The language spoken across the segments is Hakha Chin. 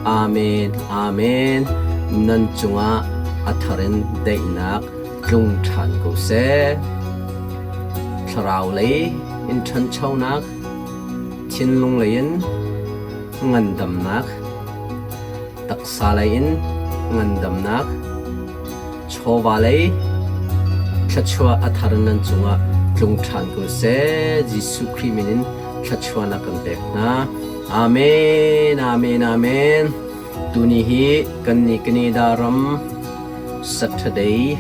Amen. Amen. Nan cungah a thar in daihnak tlung ṭhan ko seh. Thlarau lei in ṭhanchonak, thinlung lei in ngandamnak, taksa lei in ngandamnak, chawva lei thluachuah a thar in nan cungah tlung ṭhan ko seh. Jesuh Khrih min in thluachuahnak kan pek hna. Amen, amen, amen. Tuni hi kan ni Canada ram Saturday,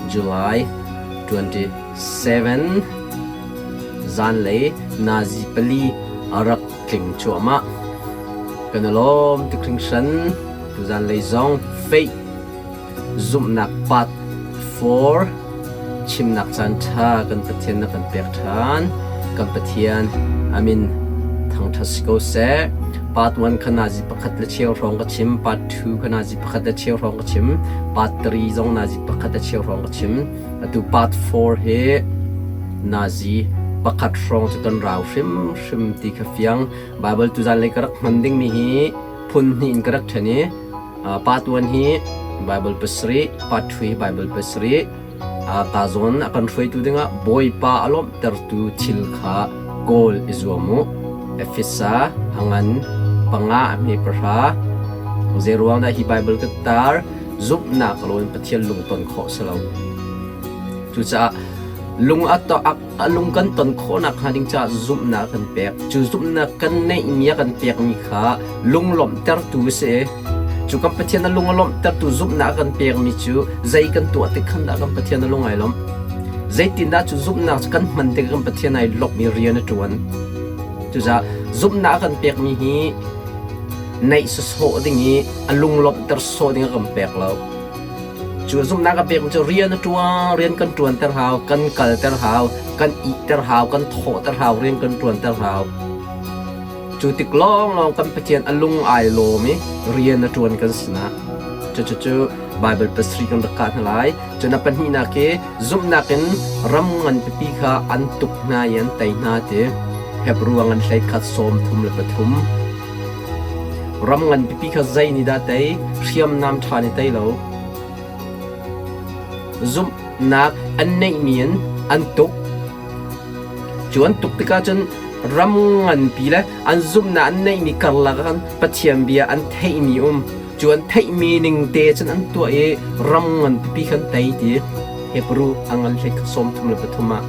July 27 zanlei nazi pali a rak tling cuahmah. Kan i lawm tuk hringhran. Tuzan lei zong faith zumhnak part 4 chimnak caan ṭha kan Pathian na kan pek ṭhan. Kan Pathian amin thangṭhat si ko seh. Part 1 kha nazi pakhat le cheu hrawng ka chim. Part 2 kha nazi pakhat le cheu hrawng ka chim. Part 3 zong nazi pakhat le cheu hrawng ka chim. Atu part 4 hi nazi pakhat hrawng cu kan rau hrimhrim ti kha fiang. Bible tuzan lei ka rak hman dingmi hi phun hnih in ka rak ṭhen i part 1 hi Bible pasarih, part 2 hi Bible pasarih. Ka zawn a kan hruaitu dingah Bawipa a lawmhtertu thil kha kawl i zuam u. Efesa a ngan panga a hme pahra. Zeiruang dah hi Bible ka tar? Zumhnak loin Pathian lungton khawh si lo. Cucaah lung a to a lung kan ton khawhnak hnga ding caah zumhnak kan pek. Cu zumhnak kan neihmi a kan pekmi kha lunglawmhtertu a si. Cu kan Pathian a lung a lawmhtertu zumhnak a kan pekmi cu zei kan tuah tik khan dah kan Pathian a lung ai lawmh? Zeitindah cu zumhnak cu kan hman tik kan Pathian ai lawmh i rian a ṭuan? Cucaah zumhnak a kan pekmi hi neih sawsawh ding i a lunglawmhter sawh ding a kan pek lo. Cu zumhnak a pekmi cu rian a ṭuan, rian kan ṭuanter hau, kan kalter hau, kan ihter hau, kan thawhter hau, rian kan ṭuanter hau. Cu tik lawnglawng kan Pathian a lung ai lawm i rian a ṭuan kan sinah. Cucu Baibal pasarih kan rak kah hna lai. Cun a pahnihnak hi zumhnak in ram ngan pipi kha an tuk hna i an tei hna ti. Hebru a ngan hleikhat 33. Ram ngan pipi kha zei nih dah tei? Hriamnam ṭha nih tei lo. Zumhnak an neihmi in an tuk. Cu an tuk tikah cun ram nganpi le an zumhnak an neihmi karlak ah khan Pathian bia an theihmi um. Cu an theihmi ning te cun an tuah i ram ngan pipi khan tei ti Hebru a ngan hlei 33 ah.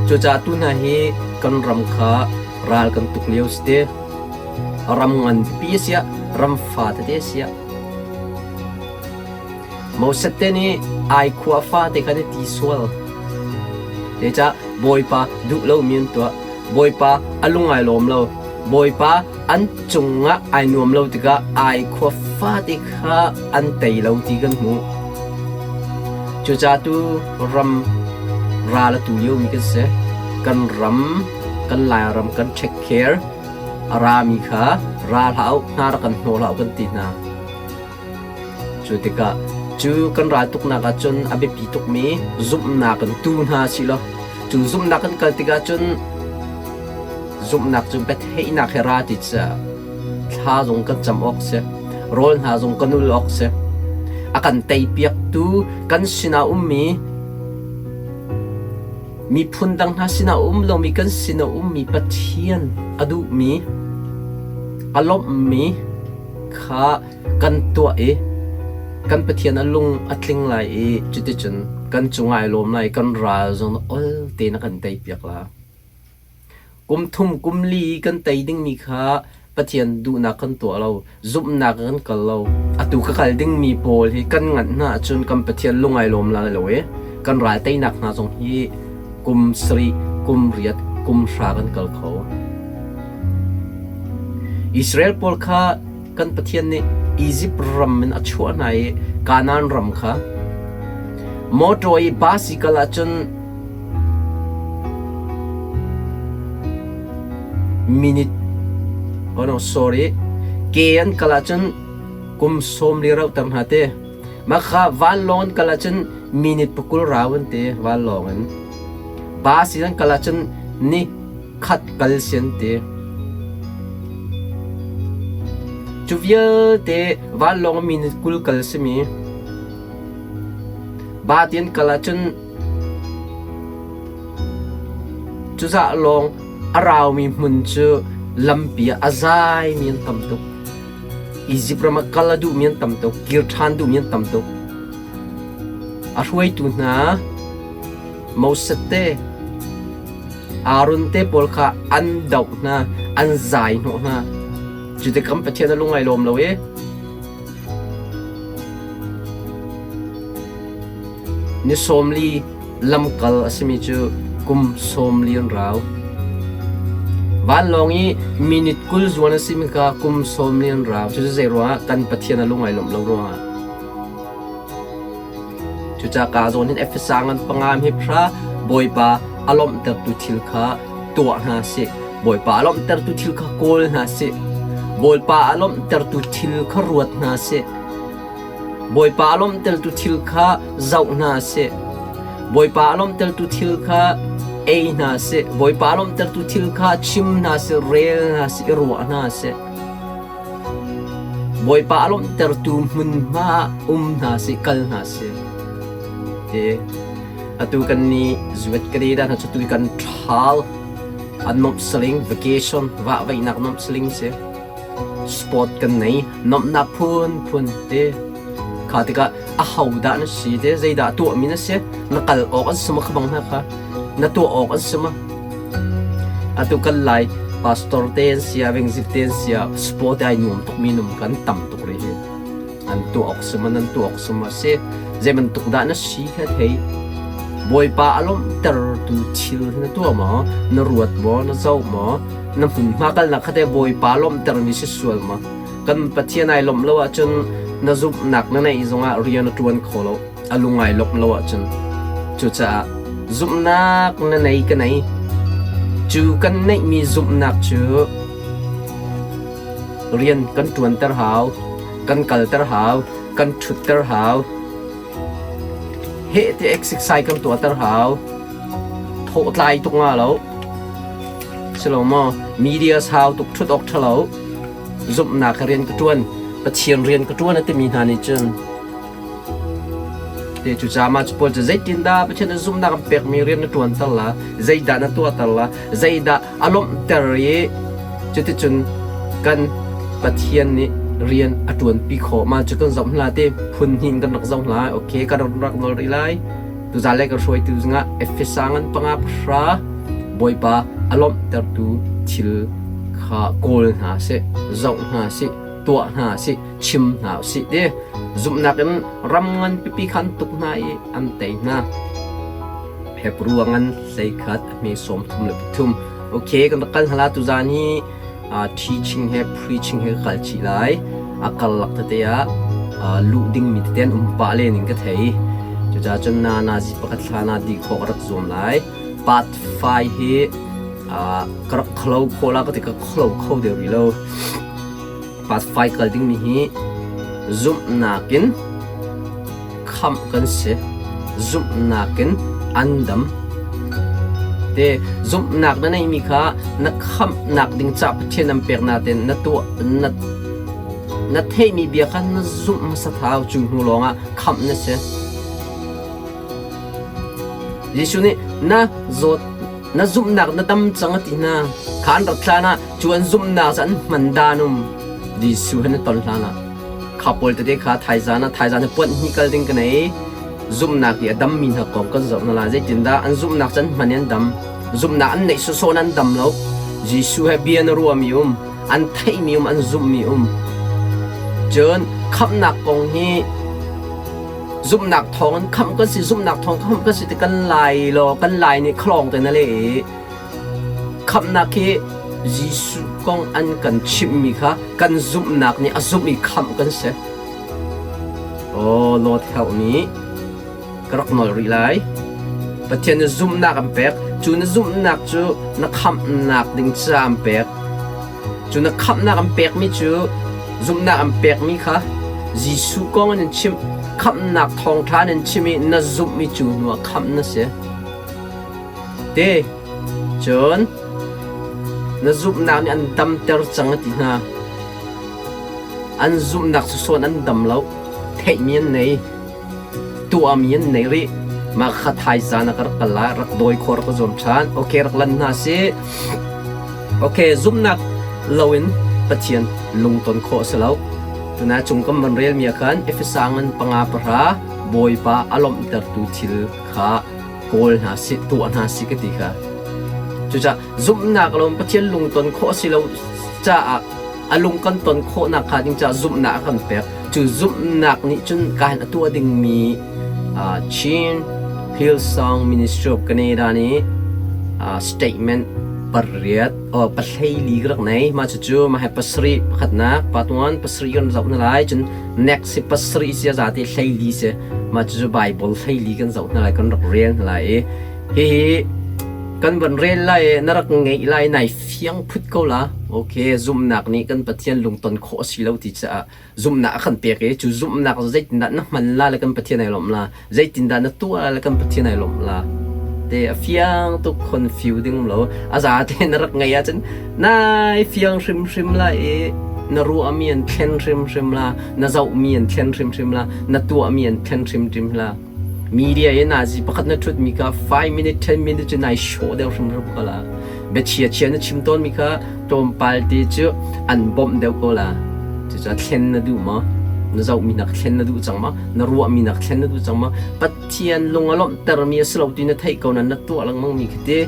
Cucaah tu hna hi kan ram kha ral kan tuk lio si te. Ram ngan pipi a siah, ram fa tete a siah. Moses te nih ai khua fate khan i ti sual. Zeicah Bawipa duh lomi an tuah. Bawipa a lung ai lawm lo. Bawipa an cungah ai nuam lo tikah ai khua fate kha an tei lo ti kan hmuh. Cucaah tu ram ral a tu liomi kan si. Kan ram, kan Lairam kan take care. A rami kha ra hlah u, hna rak kan hnawh hlah u kan ti hna. Cu tikah cu kan ral tuknak ahcun a biapi tukmi zumhnak in tu hna sih law cu zumhnak kan kal tikah cun zumhnak cu biatheihnak he ra ti caah thla zong kan cam awk si, rawl hna zong kan ul awk si. A kan teipiaktu kan sinah ummi miphun dang hna sinah um lomi kan sinah ummi Pathian a duhmi a lawmhmi kha kan tuah i kan Pathian a lung a tling lai i cuticun kan cungah ai lawm lai i kan ral zong ol tein a kan teipiak la. Kum thum kum li kan tei dingmi kha Pathian duhnak kan tuah lo, zumhnak kan kal lo. Atu ka kal dingmi pawl hi kan nganh hna ahcun kan Pathian lung ai lawm lai lo i kan ral teinak hna zong hi kum sarih, kum riat, kum hra kan kal kho. Israel pawl kha kan Pathian nih Izipt ram in a chuah hna i Kanaan ram kha mawṭaw i bus i kal ahcun minute oh no sorry ke an kal ahcun kum sawm li rauhter hna te mah kha vanlawng an kal ahcun minute pakul rau an ti vanlawng in bus in an kal ahcun ni khat kal si an ti. Cu vialte vanlawng minute 20 kal simi ba ti an kal ahcun cuzah lawng a raumi hmun cu lampi ah a zaimi an tam tuk. Izipt ram ah kal a duhmi an tam tuk, kir ṭhan duhmi an tam tuk. A hruaitu hna Moses te, Aaron te pawl kha an doh hna, an zai hnawh hna. Cu tikam Pathian a lung ai lawm lo i Ni 40 lamkal a simi cu kum 40 an rau. Vanlawng i minute 20 zuan a simi kha kum 40 an rau. Cucu zei ruangah kan Pathian a lung ai lawmh lo ruangah. Cucaah ka zawn hin Efesa ngan panga hi phra Bawipa a lawmhtertu thil kha tuah hna sih. Bawipa a lawmhtertu thil kha kawl hna sih. Bawipa a lawmhtertu thil kha ruat hna sih. Bawipa a lawmhtertu thil kha zoh hna sih. Bawipa a lawmhtertu thil kha ei hna sih. Bawipa a lawmhtertu thil kha chim hna sih, rel hna sih, i ruah hna sih. Bawipa a lawmhtertu hmunhma ah um hna sih, kal hna sih. Ti atu kan nih zuat ka dah hna cu tu kan ṭhal an nuamh saling vacation vahvaihnak nuamh saling si. Sport kan nei nuamhnak phunphun te kha tikah aho dah na si te zeidah tuahmi na si na kal awk an si ma kha bang hna kha na tuah awk an si ma atu kan lai pastor te an sia vengzik te an sia sport ai nuam tuk mi num kan tam tuk rih hi an tuah awk si ma nan tuah awk si ma si zei bantuk dah na si kha thei Bawipa a lawmhtertu thil na tuah maw na ruat maw na zoh maw na hmunhma kalnak kha te Bawipa lawmhtermi si sual maw kan Pathian ai lawmh lo ahcun na zumhnak na neih zongah rian a ṭuan kho lo a lung ai lawmh lo ahcun cucaah zumhnak na nei ka nei cu kan neihmi zumhnak cu rian kan ṭuanter hau kan kalter hau kan ṭhutter hau heh ti exercise kan tuahter hau thawh tlai tuk nga lo silo maw media sau tuk ṭhut awk ṭha lo zumhnak rian ka ṭuan Pathian rian ka ṭuan a timi hna nih cun Te cucaah mah cu pawl cu zeitindah Pathian na zumhnak an pekmi rian na ṭuanter la, zeidah na tuahter la, zeidah a lawmhter i cuticun kan Pathian nih rian a ṭuanpi khawh. Mah cu kan zoh hna ti phun hnih in kan rak zoh hna. Okay, kan rak nawl rih lai. Tuzaan le kan hruaitu zingah Efesa ngan panga pahra Bawipa a lawmhtertu thil kha kawl hna sih, zoh hna sih, tuah hna sih, chim hna usih ti zumhnak in ram ngan pipi kha an tuk hna i an tei hna. Hebru a ngan 11 a hme 33. Okay, kan rak kal hna la tuzaan hi teaching he preaching he ka kal chih lai. A karlak tete ah luh dingmi tete an um pah len in ka thei. Cucaah cun na nazi pakhat hlan ah dih khawh ka rak zuam lai. Part 5 hi ka rak kholo khawh la ka ti ka kholo kho deuh rih lo. Part 5 kal dingmi hi zumhnak in khamh kan si. Zumhnak in an dam. Te zumhnak na neihmi kha na khamhnak ding ca Pathian an pek nain na tuah na na theihmi bia kha na zumh hmasa thau cu hnu lawngah khamh na si. Jesuh nih na zawt na zumhnak na dam cang a ti hna. Kha an rat hlan ah cu an zumhnak cu an hman dan um. Jesuh he na ton hlan ah kha pawl tete kha thaizan ah thaizan hi puanh hnih kal ding ka nei. Zumhnak i a dammi hna kong kan zoh hna lai. Zeitindah an zumhnak cu an hman i an dam. Zumhnak an neih sawsawh in an dam lo. Jesuh he bia na ruahmi um, an theihmi um, an zumhmi um. Cun khamhnak kong hi zumhnak thawng in khamh kan si zumhnak thawng khamh kan si ti kan lai law kan lai nih khlawng te na le i khamhnak hi Jesuh kong an kan chimhmi kha kan zumhnak nih a zumh i khamh kan si. Oh Lord help me. Ka rak nawl rih lai. Pathian nih zumhnak an pek. Cu na zumhnak cu na khamhnak ding ca an pek. Cu na khamhnak an pekmi cu zumhnak an pekmi kha Jesuh kong an in chimh, khamhnak thawngṭha an in chimh i na zumhmi cu hnuah khamh na si. Te, cun na zumhnak nih an damter cang a ti hna. An zumhnak cu sawn an dam lo. Theihmi an nei. Tuahmi an nei rih. Mah kha thaizan ah ka rak kal lai, rak dawi khawh rak ka zuam ṭhan. Okay, rak lan hna sih. Okay, zumhnak loin Pathian lungton khawh a si lo. Tuna cung kan van relmi ah khan Efesa ngan panga pahra Bawipa a lawmhtertu thil kha kawl hna sih, tuah hna sih ka ti kha. Cucaah zumhnak lo in Pathian lungton khawh a si lo caah a lung kan ton khawhnak hnga ding caah zumhnak a kan pek. Cu zumhnak nih cun kahin a tuah dingmi Chin Hillsong Ministry of Canada nih statement pariat pahlei ka rak nei. Mah cucu mah hi pasarih pakhatnak part 1 pasarih kan zoh hna lai. Cun next hi pasarih si a zate hleili si. Mah cucu Bible hleili kan zoh hna lai kan rak rel hna lai i hihi kan van rel lai i na rak ngeih lai nai fiang phut ko la. Okay, zumhnak nih kan Pathian lungton khawh a si lo ti caah zumhnak a kan pek i cu zumhnak cu zeitindah na hman la le kan Pathian ai lawmh la zeitindah na tuah la le kan Pathian ai lawmh la te a fiang tuk confuse ding lo a za te na rak ngei ahcun nai fiang hrimhrim la i na ruahmi an thlen hrimhrim la na zohmi an thlen hrimhrim la na tuahmi an thlen hrimhrim la Media i nazi pakhat na ṭhutmi kha 5 minute 10 minute cu nai hrawh deuh hrimhrim ko la. Biachia chia na chim tawnmi kha tlawmpal te cu an bawmh deuh ko la. Cucaah thlen na duh maw? Na zohmi nak thlen na duh cang maw? Na ruahmi nak thlen na duh cang maw? Pathian lung a lawmhtermi a si lo ti na theih ko nain na tuah lengmangmi khi ti.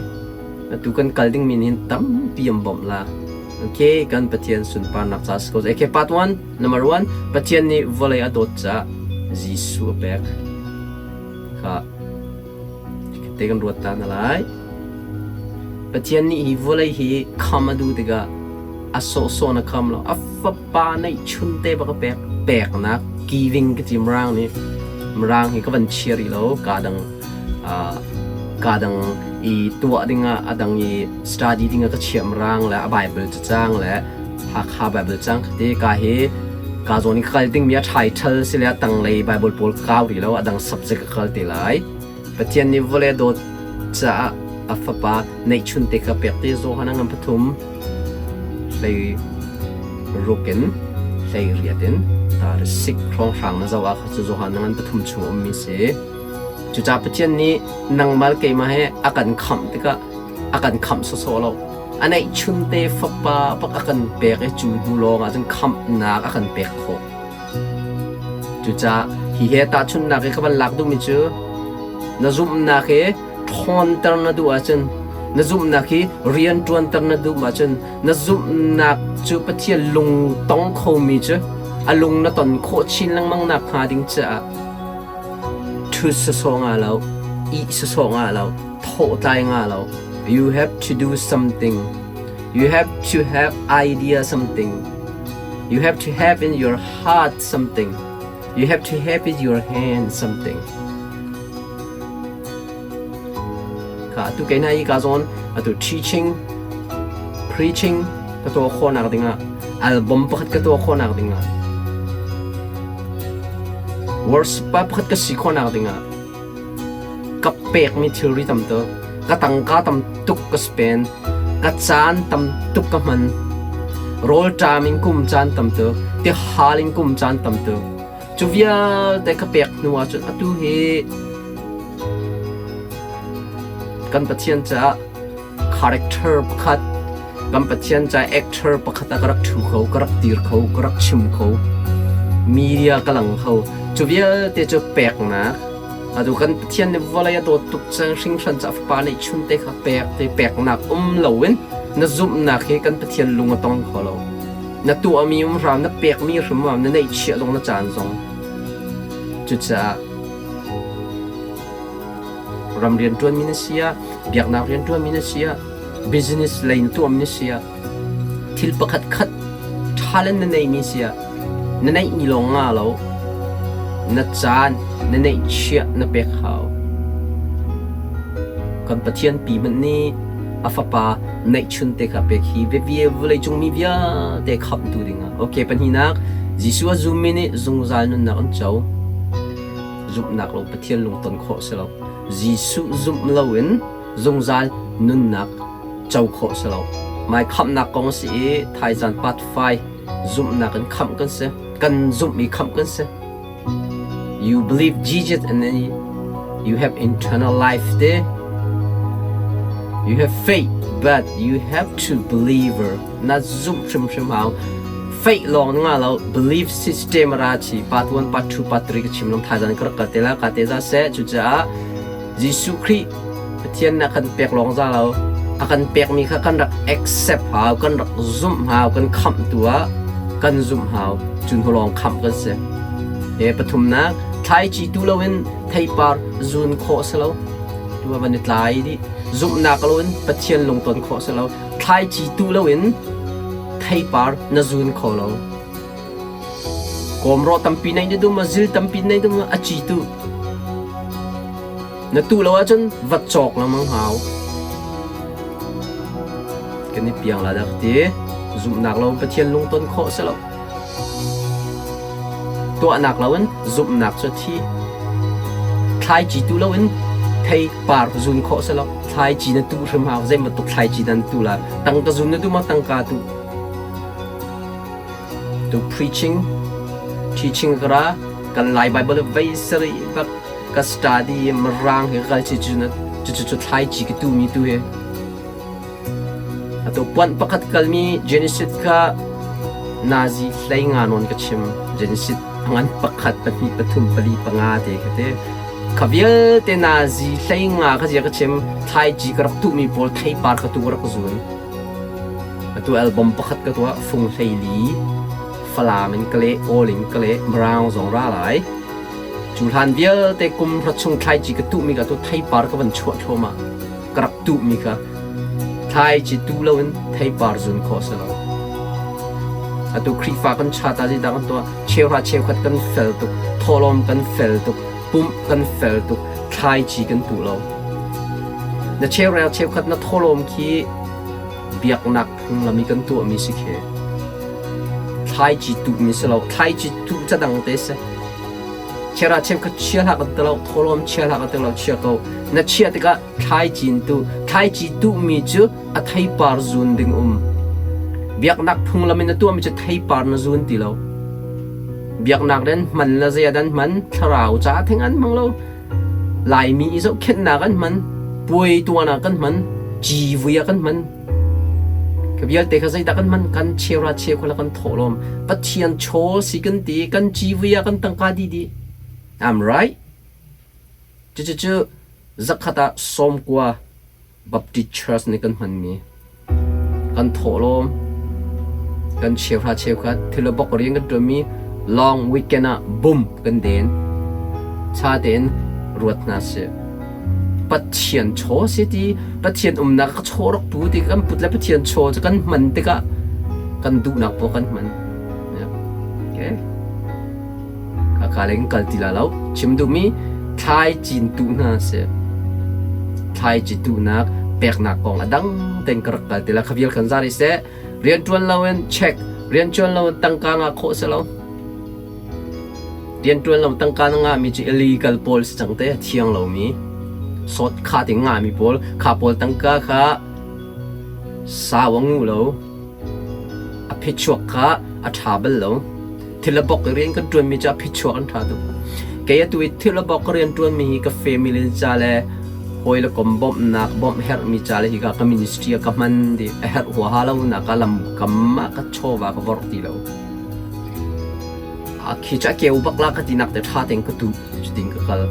Atu kan kal dingmi nih hin tampi an bawmh la. Okay, kan Pathian sunparnak ca si ko. Okay, part 1. Number 1, Pathian nih vawlei a dawt caah Jesuh a pek. Kha te kan ruat ta na lai. Pathian nih hi vawlei hi kham a duh tikah a sawhsawh na kham lo. A fapa neih chun te bak a pek. Peknak giving ka ti Mirang nih. Mirang hi ka van chia rih lo. Ka dang ka dang i tuah dingah a dang i study dingah ka chiah Mirang le a Bible cacang le Hakha Bible cang khati ka hi ka zawn i ka kal dingmi a title si le a tanglei Bible pawl ka kau rih lo a dang subject ka kal te lai. Pathian nih vawlei a dawt caah a fapa neihchun te kha pek te Johan a ngan pathum hlei ruk in hlei riat in tar sik hrawnghrang na zoh ah kha cu Johan a ngan pathum chung a ummi si. Cucaah Pathian nih nangmah le keimah he a kan khamh tikah a kan khamh sawsawh lo. A neihchunte fapa bak a kan pek i cu hnu lawng ah cun khamhnak a kan pek khawh. Cucaah hi he tahchunhnak i ka van lak duhmi cu na zumhnak hi ṭhawnter na duh ahcun na zumhnak hi rian ṭuanter na duh ahcun na zumhnak cu Pathian lungtong khomi cu a lung na ton khawh chin lengmang nak hnga ding caah ṭhut sawsawh nga lo, ih sawsawh nga lo, thawhtlai nga lo. You have to do something. You have to have idea something. You have to have in your heart something. You have to have in your hand something. Ka atu kei na i ka zawn atu teaching, preaching ka tuah khawhnak dingah album pakhat ka tuah khawhnak dingah worship pa pakhat ka si khawhnak dingah Ka pekmi thilri tam tuk, ka tangka tam tuk ka spend, ka caan tam tuk ka hman. Rawlṭam in kum caan tam tuk, tihal in kum caan tam tuk. Cu vialte ka pek hnu ahcun atu hi kan Pathian caah character pakhat, kan Pathian caah actor pakhat ah ka rak ṭhu kho, ka rak dir kho, ka rak chim kho. Media ka lang kho. Cu vialte cu peknak Atu kan Pathian nih vawlei a dawt tuk cang hringhran ca fapa nih chunte kha pek te peknak um loin na zumhnak hi kan Pathian lung a tong kho lo. Na tuahmi um hram, na pekmi hrim um, na neihchiah zong na caan zong. Cucaah ram rianṭuanmi na si ah, biaknak rianṭuanmi na si ah, business lei na tuahmi na si ah, Thil pakhat khat talent na neihmi si ah na neihmi lawng nga lo, na caan na neihchiah na pek hau. Kan Pathian pi hmanh nih a fapa neihchun te kha pek hi vawleicung mi vialte khamhtu dingah. Okay, pahnihnak, Jesuh a zummi nih zungzal nunnak an co. Zumhnak lo Pathian lungton khawh si lo. Jesuh zumh loin zungzal nunnak co khawh si lo. Mai khamhnak kong a si i thaizan part 5. Zumhnak in khamh kan si. Kan zumh i khamh kan si. You believe Jesus and then you have eternal life te. You have faith, but you have to believe. Na zumh hrimhrim hau. Faith lawng na ngah lo, belief system ra chi part 1, part 2, part 3 ka chim long thaizan ka rak kal te la ka te za seh. Cucaah Jesuh Khrih Pathian na kan pek lawng za lo, a kan pekmi kha kan rak accept hau, kan rak zumh hau, kan khamhtu ah kan zumh hau. Cu hnu lawng khamh kan si. He pathumnak, thlaici tu loin theipar zun khawh si lo. Tu ah van i tlai dih. Zumhnak loin Pathian lungton khawh si lo. Thlaici tu loin theipar na zun kho lo. Kawmrawh tampi nei na dum, zil tampi nei dum, a ci tu. Na tu lo ahcun va cawk lengmang hau. Kan i piang la dak ti. Zumhnak lo Pathian lungton khawh si lo. Tuahnak loin zumhnak cu thi. Thlaici tu loin thei par zun khawh si lo. Thlaici na tuh hrim hau. Zei bantuk thlaici nan tu la. Tangka zun na duh ma tangka tu. To preaching, teaching ka ra. Kan Lai Bible vei sarih bak ka study mirang he kal chi cu na cu cu thlaici ka tu mi tu he. Atu puan pakhat kalmi Genesis kha nazi hlei nga nawn ka chim. Genesis ngan pakhat, pahnih, pathum, pali, panga te kha te. Kha vialte nazi hlei nga kha zia ka chim. Thlaici ka rak tuhmi pawl theipar kha tu ka rak zun. Atu album pakhat ka tuah fung 14 Falam in ka leh, Kawl in ka leh, Mirang zong ra lai. Cu hlan vialte kum hra chung thlaici ka tuhmi ka tu theipar ka van chuah thluahmah. Ka rak tuhmi kha thlaici tu loin theipar zun khawh si lo. Atu Khrihfa kan chat ah zeidah kan tuah? Cheuhra cheukhat kan fel tuk, thawhlawm kan fel tuk, pumh kan fel tuk, thlaici kan tuh lo. Na cheurel cheukhat na thawhlawm khi biaknak phunglam i kan tuahmi si khi. Thlaici tuhmi si lo, thlaici tuh ca dang te si. Chera cheukhat chia hlah kan ti lo, thawhlawm chia hlah kan ti lo, chia ko. Na chiah tikah thlaici in tuh. Thlaici tuhmi cu a theipar zun ding um. Biaknak phunglam in na tuahmi cu theipar na zun ti lo. Biaknak den hman la zei dan hman, thlarau caah theng an hmang lo. Laimi i zohkhenhnak an hman, puai tuan ah kan hman, civui ah kan hman. Ka vialte kha zeidah kan hman? Kan cheura cheukhat kan thawhlawm. Pathian chaw si kan ti, kan civui ah kan tangka dih dih. I'm right. Cucucu zakhat ah 90 Baptist Church nih kan hmanmi kan thawhlawm, kan cheuhra cheukhat thil bok rian kan ṭuanmi long weekend ah bum kan den. Ṭha tein ruat hna sih. Pathian chaw si ti, Pathian umnak ka chaw rak pu ti kan put le Pathian chaw cu kan hman tikah kan duhnak poah kan hman. Okay. Ka leng kal ti la lo. Chim duhmi thlai cin tuh hna si. Thlai ci tuhnak peknak kong a dang tein ka rak kal ti la. Kha vial kan za rih seh. Rianṭuan loin check, rianṭuan loin tangka ngah khawh si lo. Rianṭuan lo tangka na ngahmi cu illegal pawl si cang te, thiang lomi. Sawt kha ti ngahmi pawl, kha pawl tangka kha sau a ngu lo. A phichuak kha a ṭha bal lo. Thil a bok i rian kan ṭuanmi cu a phichuak an ṭha tuk. Kei atu i thil a bok ka rian ṭuanmi hi ka family ca le hawi le kom bawmhnak bawmh herhmi ca le hika ka ministry ah ka hman dih. A herh huaha lo nak ah lamkam ah ka chawva ka vorh ti lo. A khi cu a keu bak la ka tinak te ṭha tein ka tuh cutin ka kal.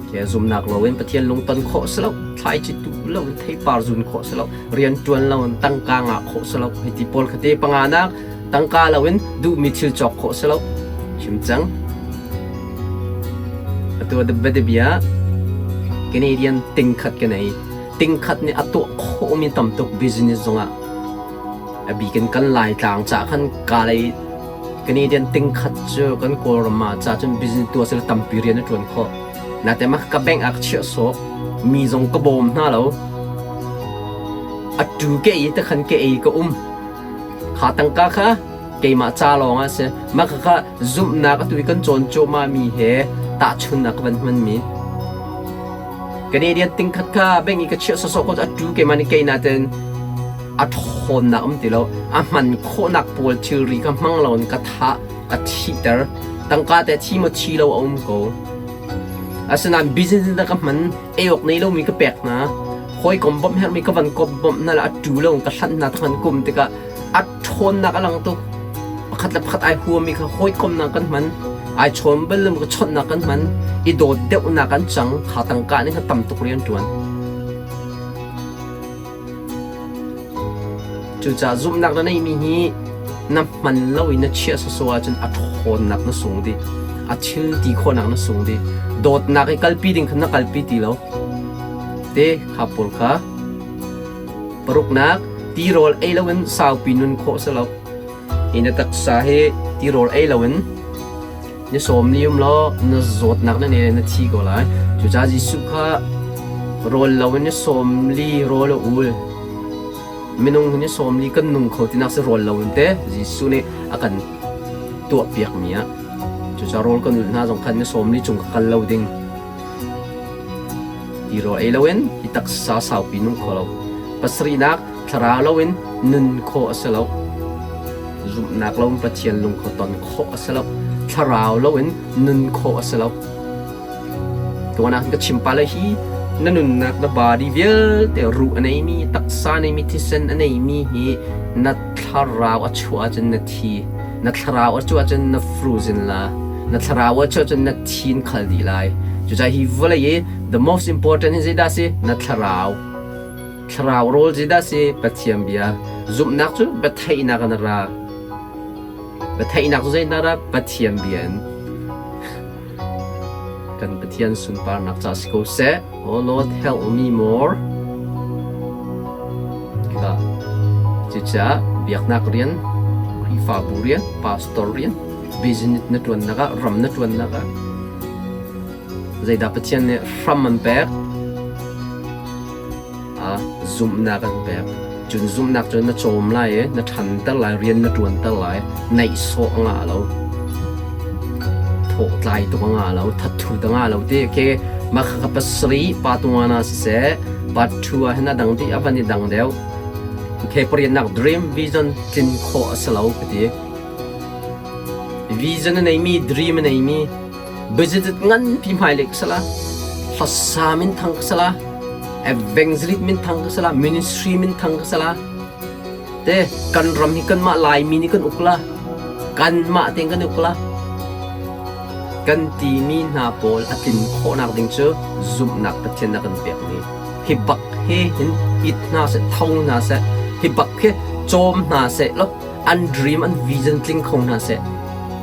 Ke zumnak loin Pathian lungton khawh si lo, thlaici tuh loin theipar zun khawh si lo, rian ṭuan loin tangka ngah khawh si lo. Hei ti pawl kha te panganak tangka loin duhmi thil cawk khawh si lo. Chim cang. Atu bia Canadian tingkhat ka nei. Tingkhat nih a tuah khawhmi tam tuk business zongah. A bikin kan Laitlang ca khan kalei Canadian tingkhat cu kan Kawlram ah ca cun business tuah sila tampi rian a ṭuan khawh. Natein mah ka bank ah ka chiah sawh. Mi zong ka bawm hna lo. A tu ke i takhan ke ei ka um. Kha tangka kha keimah ca lawng ah si. Mah kha zumhnak atu i kan cawn cuahmah mi he tahchunnak ka van hman mi. Canadian tingkhat kha bank i ka chiah sawsawh ko a tu keimah nih kei natin. A ṭhawnnak um ti lo. A hman khawhnak pawl thilri kha hmang loin ka thah, ka thihter. Tangka te thi maw thi lo a um ko. Asinain business in ka hman, ei awk nei lomi ka pek hna. Hawikom bawmh herhmi ka van kop bawmh hna le a ṭu lo ka hlanh hna thang kum tikah a ṭhawnnak a lang tuk. Pakhat le pakhat ai huami kha hawikomnak kan hman. Ai chawn bal lo ka chawnhnak kan hman. I dawt deuhnak an cang. Kha tangka nih kha tam tuk rian ṭuan. Cucaah zumhnak na neihmi hi na hman lo i na chiah sawsawh ahcun a ṭhawnnak na sung dih. A thil ti khawhnak na sung dih. Dawtnak i kalpi ding kha na kalpi ti lo. Te kha pawl kha paruknak tirawl ei loin saupi nun khawh si lo. Hi na taksa hi tirawl ei loin Ni sawm ni um law na zawtnak na ne na thi ko lai. Cucaah Jesuh kha rawl loin ni 40 rawl a ul. Minung hi ni 40 kan nung kho tinak si rawl loin te Jesuh nih a kan tuahpiakmi ah. Cucaah rawl kan ulh hna zong khan ni 40 cung ka kal lo ding. Ti rawl ei loin hi taksa saupi nung kho lo. Pasarihnak thlarau loin nun khawh a si lo. Zumhnak loin Pathian lungkho ton khawh a si lo. Thlarau loin nun khawh a si lo. Tuan ah ka chim pa le hi na nunnak na body vialte ruh a neimi taksa neimi thisen a neimi hi na thlarau a chuah ahcun na thi na thlarau a chuah ahcun na frozen la na thlarau a chuah ahcun na thin khal dih lai cucaah hi vawlei i the most important hi zeidah si na thlarau Thlarau rawl zeidah si? Pathian bia. Zumhnak cu biatheihnak in a ra. Biatheihnak cu zeidah ra? Pathian bia in. Kan Pathian sunparnak ca si ko seh. Oh Lord, help me more. Kha. Cucaah biaknak rian, Khrihfabu rian, pastor rian, business na ṭuannak ah, ram na ṭuannak ah, Zeidah Pathian nih hram an pek? Zumhnak an pek. Cun zumhnak cu na cawm lai i na ṭhanter lai, rian na ṭuanter lai, naihsawh a ngah lo, thawhtlai tuk a ngah lo, thatthut a ngah lo ti khi mah kha pasarih pa tuan ah siseh, part two ah hin a dang dih a van i dang deuh. Okay, pariatnak dream vision tlin khawh a si lo ka ti. Vision a neimi, dream a neimi, Budget nganpi hmailei ka sala, hlasa minthang ka sala, evangelist minthang ka sala, ministry minthang ka sala. Te kan ram hi kanmah Laimi nih kan uk la, kanmah tein kan uk la. Kan timi hna pawl a tlin khawhnak ding cu zumhnak Pathian a kan pekmi. Hi bak he hin it hna seh, tho hna seh, hi bak hi cawm hna seh law an dream an vision tling kho hna seh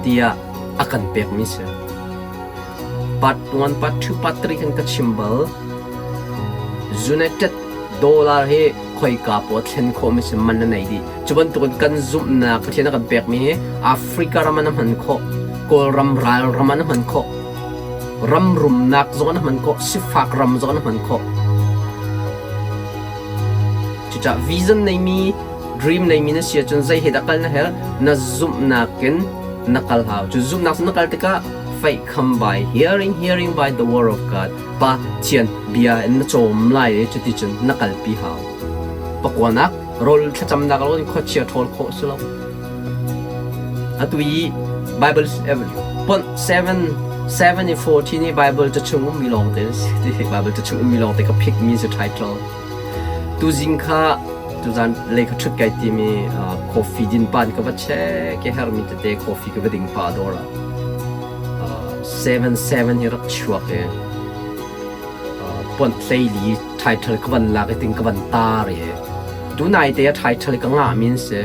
tiah a kan pekmi si. Part 1, part 2, part 3 kan ka chim bal. United dollar hi khoika paw thlen khawhmi si man na nei dih. Cu bantukin kan zumhnak Pathian a kan pekmi hi Africa ram an hman khawh, Kawlram ral ram an hman khawh, ram rumnak zong an hman khawh, sifak ram zong an hman khawh. Cucaah vision neimi dream neimi na si ahcun zei he dah kal na herh? Na zumhnak in na kal hau. Cu zumhnak cu na kal tikah faith come by hearing, hearing by the word of God. Pathian bia in na cawm lai i cuticun na kalpi hau. Pakuanak rawl thlacamnak lo in khuachia ṭhawl khawh si lo. Atu i Bible ponh 7 7 in 14 i Bible ca chung ummi lawng te Bible ca chung ummi lawng te ka pick mi si title. Tuzing kha tuzan lei ka ṭhut kai timi coffee din pan ka va check i hermi tete coffee ka va ding pah dawr ah 7-7 hi rak chuak i pont hleili title ka van lak i ting ka van tar i tunai te a title ka ngah min si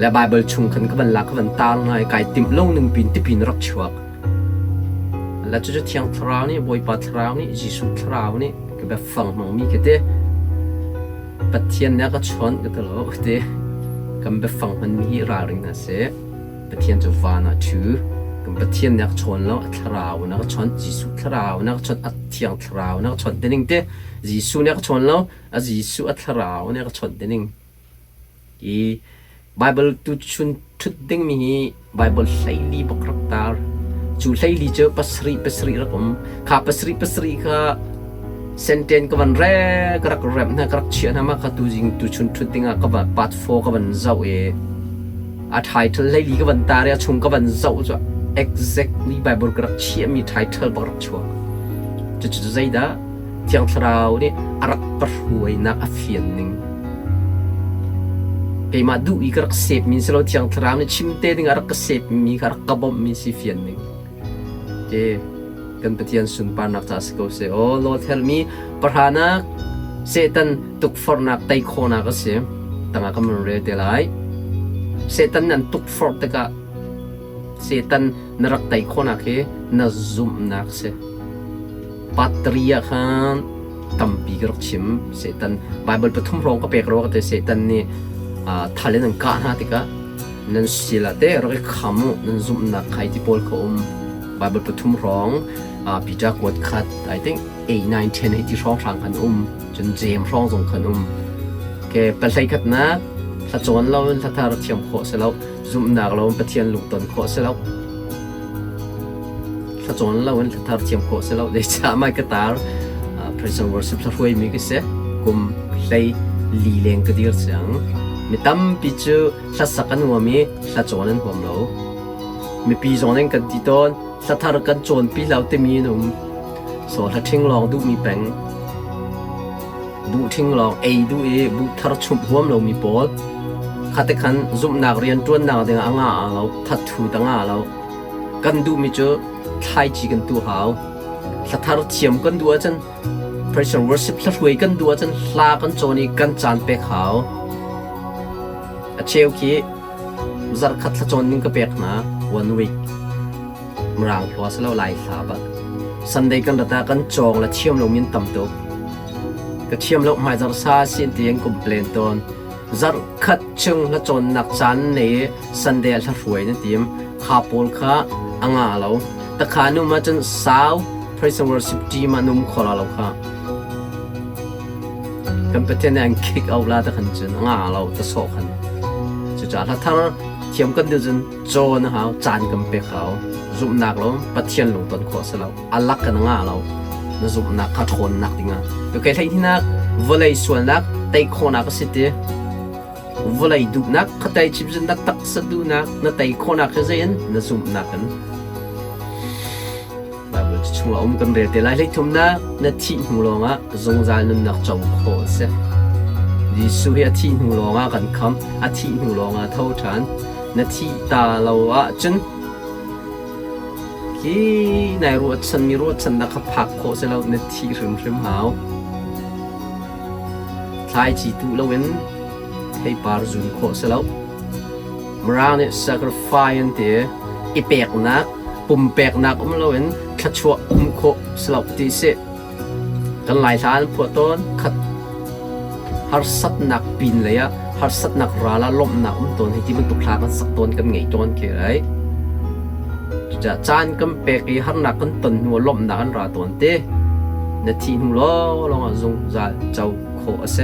le Bible chung khan ka van lak ka van tar hna i kai timh lo ning pin tipin rak chuak la cucu Thiang Thlarau nih Bawipa Thlarau nih Jesuh Thlarau nih ka biafang hmangmi khi te Pathian nih a ka chawnh ka ti lo te kan biafang hmanmi hi ralring hna seh Pathian cu van ah ṭhu kan Pathian nih a ka chawn lo a thlarau in a ka chawnh Jesuh thlarau in a ka chawnh a thiang thlarau in a ka chawnh tining te Jesuh nih a ka chawn lo a Jesuh a thlarau nih a ka chawnh tining Hi Baibal tuchun ṭhut dingmi hi Baibal hleili bak rak tar. Cu hleili cu pasarih pasarih rak um. Kha pasarih pasarih kha Senten ka van re ka rak remh hna ka rak chiah hna ma kha tuzing tuchun ṭhut dingah ka va part 4 ka van zoh i a title hleili ka van tar i a chung ka van zoh cu exactly Bible ka rak chiahmi title bak rak chuak. Cucu zeidah Thiang Thlarau nih a rak ka hruainak a fian ning. Keimah duh i ka rak sepmi si lo Thiang Thlarau nih chim te ding a rak ka sepmi kha rak ka bawmhmi si fian ning. Ke kan Pathian sunparnak ca si ko seh. Aw Lord help me pahranak Satan tukforhnak tei khawhnak a si. Tangah kan rel te lai. Satan an tukforh tikah Satan na rak tei khawhnak hi na zumhnak si. Patri ah khan tampi ka rak chim. Satan Bible pathum hrawng ka pek rua ka te Satan nih thal in an kah hna tikah nan sil ah teh rak i kham u nan zumhnak khai ti pawl kha um. Bible pathum hrawng Peter kuat khat I think 8 9 10 hei ti hrawng hrang khan um. Cun Jeim hrawng zong khan um. Ke pahlei khatnak hla cawn lo in hla thar thiam khawh si lo. Zumhnak lo in Pathian lungton khawh si lo. Thlacawn lo in thlathar thiam khawh si lo. Zeicah mai ka tar praise and worship hla hruaimi ka si. Kum hlei li leng ka dir cang. Mi tampi cu hlasak an huam i hlacawn an huam lo. Mipi zong nih kan ti tawn hlathar kan cawnpi lo timi an um. So hla ṭhing lawng duhmi peng. Buh ṭhing lawng ei duh i buh thar chumh huam lomi pawl. Khate khan zumhnak rianṭuannak dingah a ngah lo, thathu ta ngah lo. Kan duhmi cu thlaici kan tuh hau. Hla thar thiam kan duh ahcun praise and worship hla hruai kan duh ahcun hla kan cawn i kan caan pek hau. A cheu khi zarhkhat thla cawn ning ka pek hna one week. Mirang hlua si lo Lai hla bak. Sunday kan rat ah kan cawng le thiam lomi an tam tuk. Ka thiam lo hmaizarh sa si an ti an complain tawn. Zarhkhat chung hla cawnnak caan nei i Sunday ah hlahruai na tim. Kha pawl kha a nga lo. Takha nu ma cun sau praise and worship team ah num kho la lo kha. Kan Pathian nih an kick out la ta khan cun a nga lo ta sawh khan. Cucaah hla thar thiam kan duh cun cawn a hau, caan kan pek hau. Zumhnak lo Pathian lungton khawh si lo. A lak kan nga lo. Na zumhnak kha ṭhawnnak dingah. Okay, hleihnak vawlei sualnak tei khawhnak a si ti. Vawlei duhnak khatai chimzin na taksa duhnak na tei khawhnak hi zei in na zumhnak in Bible chung ah um kan rel te lai. Hleithumnak na thih hnu lawngah zungzal nunnak co khawh a si. Jesuh hi a thih hnu lawngah kan khamh, a thih hnu lawngah tho ṭhan. Na thih ta lo ahcun khi nai ruahchan mi ruahchannak kha phak khawh si lo, na thih hrimhrim hau. Thlaici tuh loin theipar zun khawh si lo. Mirang nih sacrifice an ti i peknak, pumpeknak um loin thluachuah um khawh si lo ti si. Kan Lai hla an phuah tawn. Khat harsatnak pin lei ah harsatnak ral ah lawmhnak um tawn hei ti bantuk hla kan sak tawn kan ngei tawn khi ai. Cucaah caan kan pek i harnak kan ton hnu ah lawmhnak an ra tawn te. Na thih hnu lawnglawng ah zungzal co khawh a si.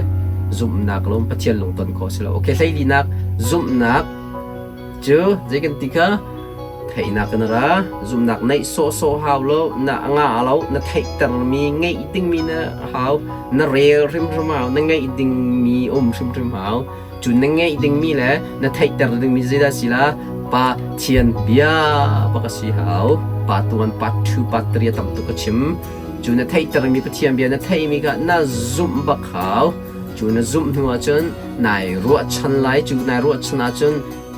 Zumhnak lawng Pathian lungton khawh a si lo. Okay, hleilinak zumhnak cu zei kan ti kha theihnak in a ra. Zumhnak neih sawhsawh hau lo, na ngah lo, na theihtermi ngeih dingmi na hau, na rel hrimhrim hau, na ngeih dingmi um hrimhrim hau. Cu na ngeih dingmi le na theihter dingmi zeidah si la? Pathian bia bak a si hau. Part 1, part 2, part 3 a tam tuk ka chim. Cu na theihtermi Pathian bia na theihmi kha na zumh bak hau. Cu na zumh hnu ahcun nai ruahchan lai. Cu nai ruahchan ahcun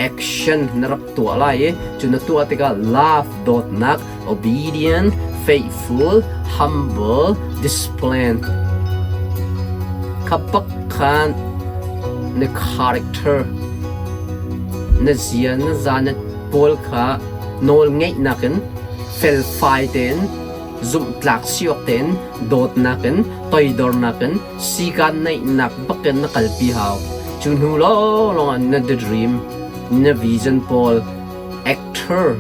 action na rak tuah lai i cu na tuah tikah love, dawtnak, obedient, faithful, humble, discipline kha bak khan na character na zia na za na pawl kha nawl ngeihnak in felfai tein zumhtlak si awk tein dawtnak in toidornak in sikaan neihnak bakin na kalpi hau. Cu hnu lawnglawng ah na the dream, na vision pawl actor,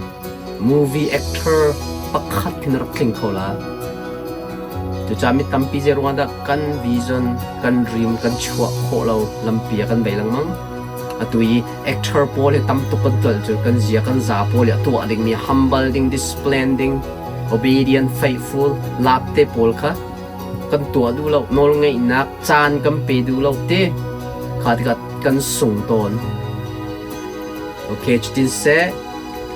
movie actor pakhat khi na rak tling kho la. Cucaah mi tampi zei ruangah dah kan vision, kan dream kan chuah khawh lo lampi ah kan bei lengmang. Atu i actor pawl hi tam tuk kan tual cu kan zia kan za pawl hi a tuah dingmi humble ding, discipline ding, obedient, faithful, lap te pawl kha. Kan tuah duh lo, nawlngeihnak caan kan pe duh lo ti kha tikah kan sung tawn. Okay, cutin seh.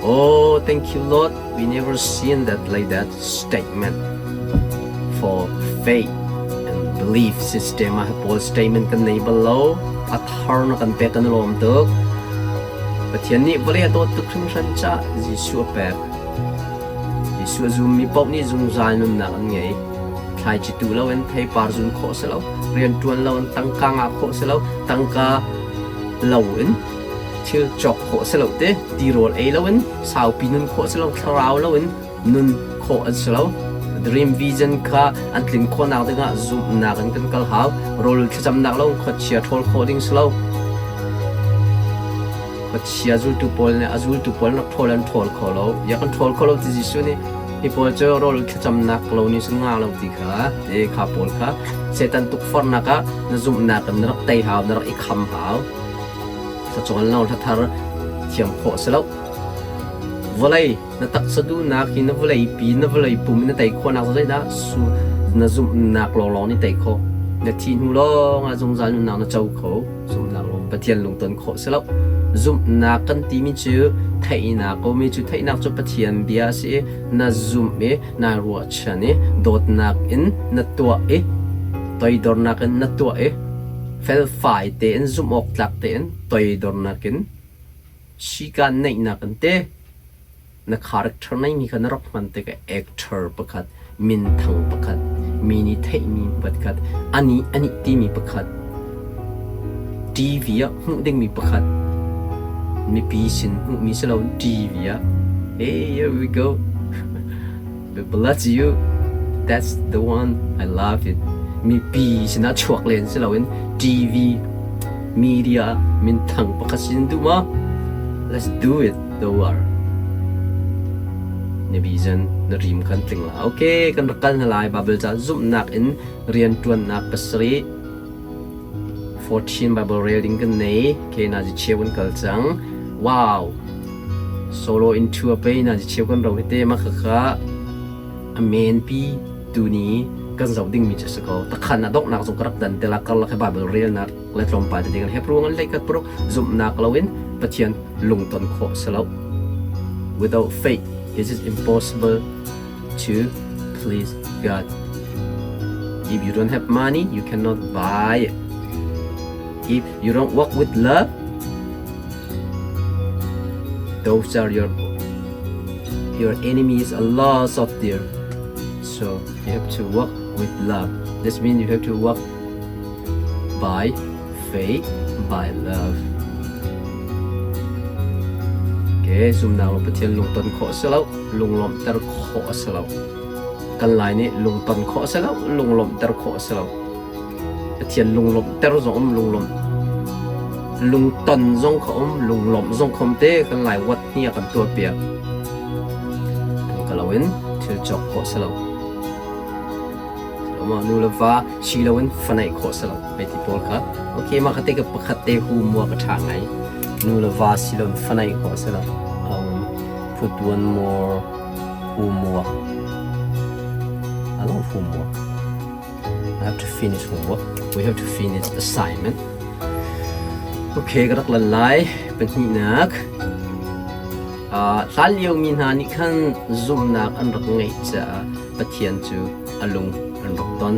Oh, thank you Lord. We never seen that like that statement for faith and belief system ah pawl statement kan nei bal lo. A thar na kan pek kan lawm tuk. Pathian nih vawlei a dawt tuk hringhran ca Jesuh a pek. Jesuh a zummi paoh nih zungzal nunnak an ngei. Thlaici tu loin theipar zun khawh si lo, rianṭuan loin tangka ngah khawh si lo, tangka loin thil cawk khawh si lo te, tirawl ei loin saupi nun khawh si lo, thlarau loin nun khawh an si lo. Dream vision kha an tlin khawhnak dingah zumhnak in kan kal hau. Rawl thlacamnak lo khuachia ṭhawl khawh ding si lo. Khuachia zultu pawl nih a zultu pawl rak ṭhawl an ṭhawl kho lo. Ya kan ṭhawl kho lo ti Jesuh nih hi pawl cu rawl thlacamnak lo nih cun nga lo ti kha te kha pawl kha Satan tukforhnak ah na zumhnak in na rak tei hau, na rak i kham hau. Thlacawn lo hlathar thiam khawh si lo. Vawlei na taksa duhnak hi na vawlei pi na vawlei pum in na tei khawhnak zeidah su na zumhnak lawnglawng nih tei khawh. Na thih hnu lawng ah zungzal nunnak na co kho. Zumhnak lawng Pathian lungton khawh si lo. Zumhnak kan timi cu theihnak ko mi cu theihnak cu Pathian bia a si i na zumh i naa ruahchan i dawtnak in na tuah i toidornak in na tuah i felfai tein zumh awk tlak tein toidornak in sikaan neihnak in te na character neimi kha na rak hman tikah actor pakhat minthang pakhat mi nih theihmi pakhat anih anih timi pakhat TV ah hmuh dingmi pakhat mipi sin hmuhmi si lo TV ah hey here we go bless you that's the one I love it mipi sinah chuak len si loin TV media minthang pakhat sin duh ma let's do it the war na vision na dream khan tling la okay kan rak kal hna lai Bible ca zumhnak in rian tuannak pasarih 14 Bible rel ding kan nei ke na ji cheu kan kal cang wow solo into a pe na ji cheu kan ro hite ma kha kha a men pi tu ni kan zoh ding mi chu si ko takhan a donghnak zong ka rak dan te la karlak he Bible rel nak le tlawmpal te ding Hebrew ngan lei kat paruk zumhnak loin Pathian lungton khawh si lo without faith it is impossible to please God if you don't have money you cannot buy it if you don't walk with love those are your your enemies a lot of there so you have to walk with love this means you have to walk by faith by love ke zumnak lo Pathian lungton khawh a si lo lunglawmhter khawh a si lo kan lai nih lungton khawh a si lo lunglawmhter khawh a si lo Pathian lunglawmhter zong um lunglawmh lungton zong kha um lunglawmh zong kha um te kan lai wat ni a kan tuah piak ka lo in thil cawk khawh si lo Mah nu le va si loin fa neih khawh si lo hei ti pawl kha. Okay mah kha te ka pakhat te hu mua ka ṭha ngai. Nu le va si loin fa neih khawh si lo. Put one more homework. I love homework. I have to finish homework. We have to finish assignment. Okay, ka rak lan lai. Pahnihnak. Hlanlio mi hna nih khan zumhnak an rak ngeih caah Pathian cu a lung an rak ton.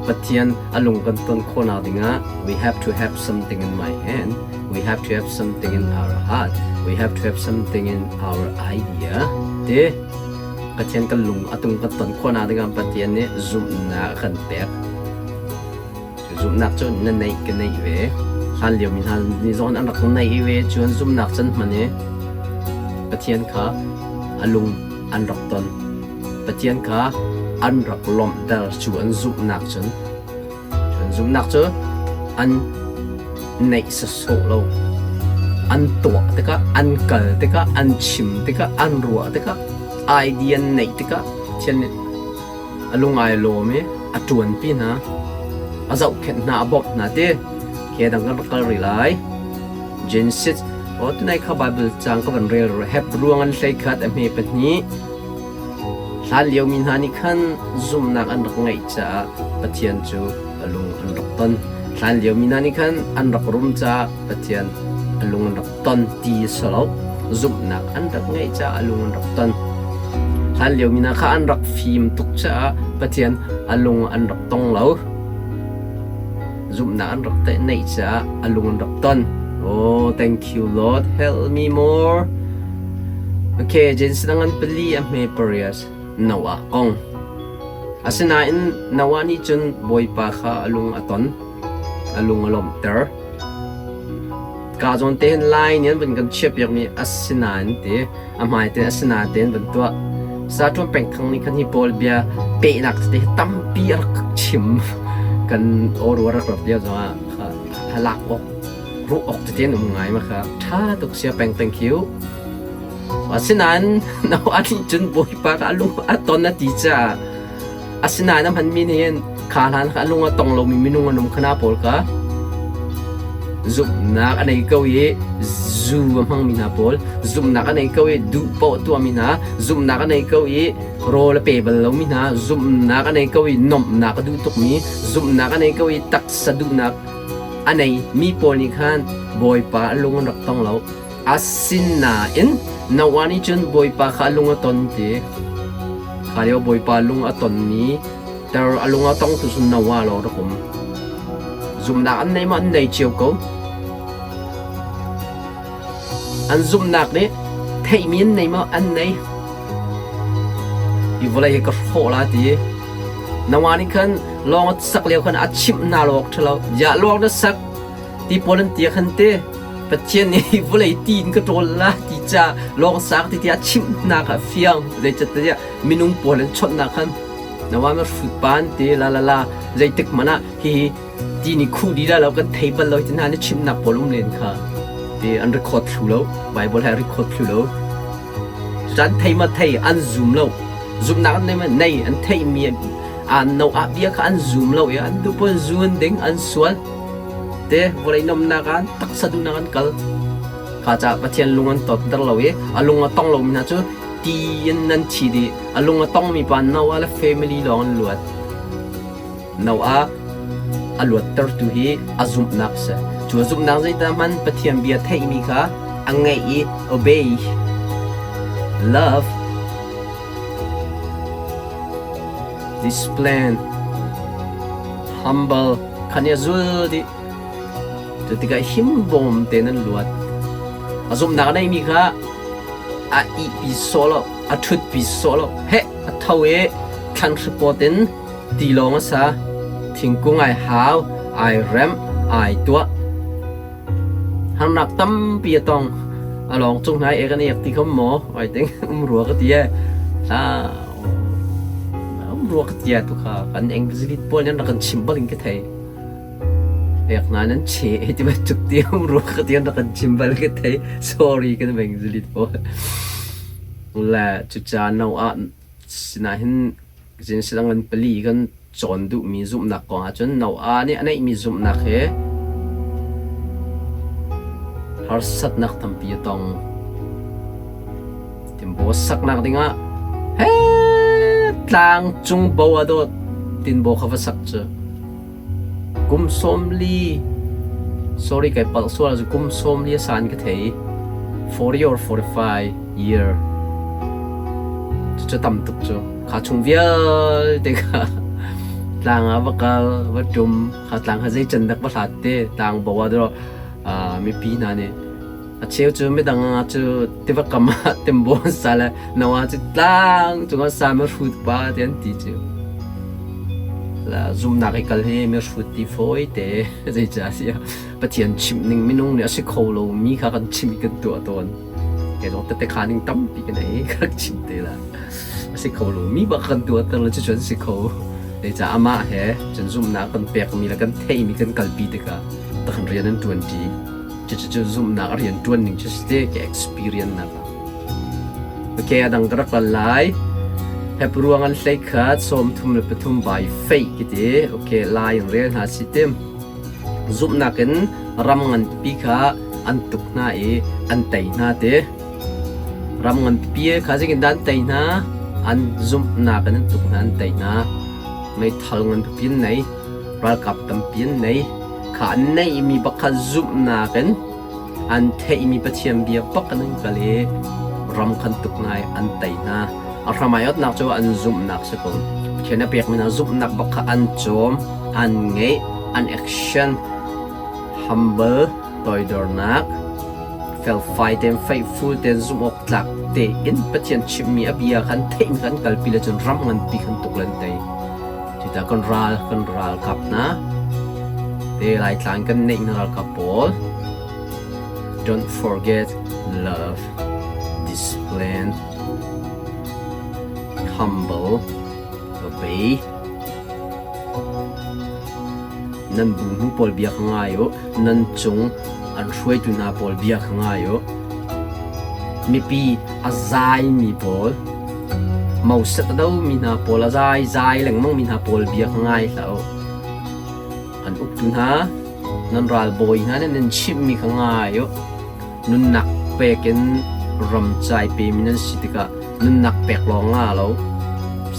Pathian a lung kan ton khawhnak dingah we have to have something in my hand, we have to have something in our heart, we have to have something in our idea. Te Pathian kan lung a tung kan ton khawhnak dingah Pathian nih zumhnak a kan pek. Zumhnak cu na neih ka neih ve. Hlanlio mi hna nih zong an rak neih ve. Cun zumhnak can hman i Pathian kha a lung an rak ton. Pathian kha an rak lawmhter cu an zumhnak cun. Cun zumhnak cu an neih sawsawh lo. An tuah tikah, an kal tikah, an chim tikah, an ruah tikah, idea an neih tikah Pathian nih a lung ai lawm i a ṭuanpi hna, a zohkhenh hna, a bawmh hna ti ke dang kan rak kal rih lai. Genesis aw tunai kha Bible caang ka van rel Hebru ngan hlei khat a hme pahnih. Hlan liomi hna nih khan zumhnak an rak ngeih caah Pathian cu a lung an rak ton. Hlan liomi hna nih khan an rak rum caah Pathian a lung an rak ton ti a si lo. Zumhnak an rak ngeih caah a lung an rak ton. Hlan liomi hna kha an rak fim tuk caah Pathian a lung an rak tong lo. Zumhnak an rak neih caah a lung an rak ton. Oh, thank you Lord, help me more. Okay, Genesis ngan pali a hme parias Noah kong. Asinain Noah nih cun Bawipa kha a lung a ton, a lung a lawmhter. Ka zawn te hin lai nih an van kan chiahpiakmi asinain ti a hmai te asinain te an van tuah. Saṭuan pengthang nih khan hi pawl bia pehnak tete hi tampi a rak chim. Kan aw rak rat lio zongah kha halak awk ruah awk tete an um ngai ma kha ṭha tuk sia peng thank you. Asinain Noah nih cun Bawipa kha a lung a ton a ti caah asinain a hmanmi nih hin kha hlan kha a lung a tong lomi minung an um khana pawl kha zumhnak a nei ko i zu a hmangmi hna pawl zumhnak a nei ko i duh paoh tuahmi hna zumhnak a nei ko i rawl a pe bal lomi hna zumhnak a nei ko i nomhnak a duh tukmi zumhnak a nei ko i taksa duhnak a nei mi pawl nih khan Bawipa a lung an rak tong lo. Asinain Noah nih cun Bawipa kha a lung a ton ti. Kha lio Bawipa lung a tonmi ter a lung a tongtu cu Noah lawng rak um. Zumhnak an nei maw an nei cio ko. An zumhnak nih theihmi an nei maw an nei. Hi vawlei hi ka hrawh la ti. Noah nih khan lawng a sak lio khan a chimh hna lo awk ṭhalo. Ya lawng na sak ti pawl an ti khan te Pathian nih vawlei ti in ka ṭawl la ti ca lawng sak ti tiah chimhnak ah fiang zeicatiah minung pawl an chawnhnak khan nawa ma hrut pan ti la la la zeitik hmanh ah hihi ti nih khuh dih la lo kan thei bal lo ti hna nih chimhnak pawl um len kha ti an record thlu lo Bible he record thlu lo cucan thei ma thei an zum lo zumhnak an nei ma nei an theihmi an no ah bia kha an zum lo i an duh pawl zun ding an sual Te vawlei nomnak ah taksa duhnak an kal. Kha caah Pathian lung an tonter lo i a lung a tong lomi hna cu ti in nan thi dih. A lung a tongmi pa Noah le family lawng an luat. Noah a luattertu hi a zumhnak a si. Cu a zumhnak zeidah hmanh Pathian bia theihmi kha a ngaih i obey, love, discipline, humble, khan i a zul dih. Cu tikah himbawm tein an luat. A zumhnak a neimi kha a ihpi sawh lo, a ṭhutpi sawh lo. Heh, a tho i thlanhri pawt in tilawng a sa. Thingkung ai hau, ai remh, ai tuah. Harnak tampi a tong. A lawng cung hna i ek an ek ti kho maw? Ai ting um rua ka ti e. Um rua ka tia tu kha kan English pawl nih an rak kan chim bal in ka thei. Ek na nan che ti bantuk ti um rua ka ti an rak kan chim bal ka thei. Sorry kan English pawl. Le cucaah no ah sinah hin Zencasilang an pali kan cawn duhmi zumhnak kong ahcun Noah nih a neihmi zumhnak hi harsatnak tampi a tong. Tinbaw saknak dingah he tlang cung bo a dawt tinbaw kha va sak cu kum 40 sorry kai palh sual cu kum 40 a san ka thei 40 or 45 year cucu tam tuk cu kha chung vialte kha tlang ah va kal va ṭum kha tlang kha zei can dak va hlat te tlang bo ah dawh mipi hna nih a cheu cu midang ah cu tiva kam ah timbo an sa le no ah cu tlang cungah sa mi hrut pa te an ti cu la zumnak i kal hi mi hrut ti fawi te zeicah tiah Pathian chimh ning minung nih a si kho lo mi kha kan chim i kan tuah tawn Kei zong tette kha ning tampi ka nei ka rak chim te la. A si kho lo mi bak kan tuahter le cucu an si kho. Zeicah amah he cun zumhnak kan pekmi le kan theihmi kan kalpi tikah takhan rian an ṭuan ṭi. Cucu cu zumhnak a rian ṭuan ning cu si te ke experience nak ah. Okay, a dang ka rak kal lai. Hebruang an hlei khat 33 by faith kiti. Okay, lai in rel hna si tim. Zumhnak in ram nganpipi kha an tuk hna i an tei hna ti. Ram nganpipi kha zeitindah an tei hna? An zumhnak in an tuk hna, an tei hna. Meithal ngan pipi an nei, ralkap tampi an nei. Kha an neihmi bak kha zumhnak in an theihmi Pathian bia bak in an kal i ram khan tuk hna i an tei hna. A hram ai otnak cu an zumhnak si ko. Pathian a pekmi hna zumhnak bak kha an cawm, an ngeih, an action, humble, toidornak, felfai tein, faithful tein, zumhawktlak tein Pathian chimmi a bia khan theihmi kan kalpi le cun ram nganpi khan tuk le an tei. Cuta kan ral kan ralkap hna te Laitlang kan neih na ralkap pawl don't forget love, discipline, humble, obey. Nan bu hnu pawl bia kha ngai u. Nan cung an hruaitu hna pawl bia kha ngai u. Mipi a zaimi pawl mauset a domi hna pawl a zai zai lengmangmi hna pawl bia kha ngai hlah u. An uktu hna nan ralbawi hna nih nan chimhmi kha ngai u. Nunnak pek in ramcai pemi nan si tikah nunnak pek lawng nga lo,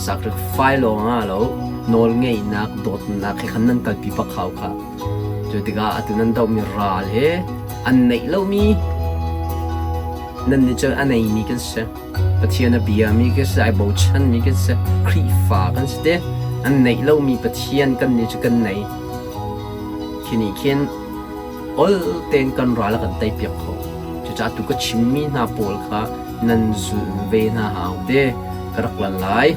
sacrifice lawng nga lo, nawlngeihnak, dawtnak he khan nan kalpi bak hau kha. Cu tikah atu nan dohmi ral he an neih lomi nan nih cun a neimi kan si. Pathian a biami kan si, ai bochanmi kan si, Khrihfa kan si te. An neih lomi Pathian kan nih cu kan nei. Khi nih khin ol tein kan ral a kan teipiak kho. Cucaah tu ka chimmi hna pawl kha nan zulh ve hna hau te ka rak lan lai.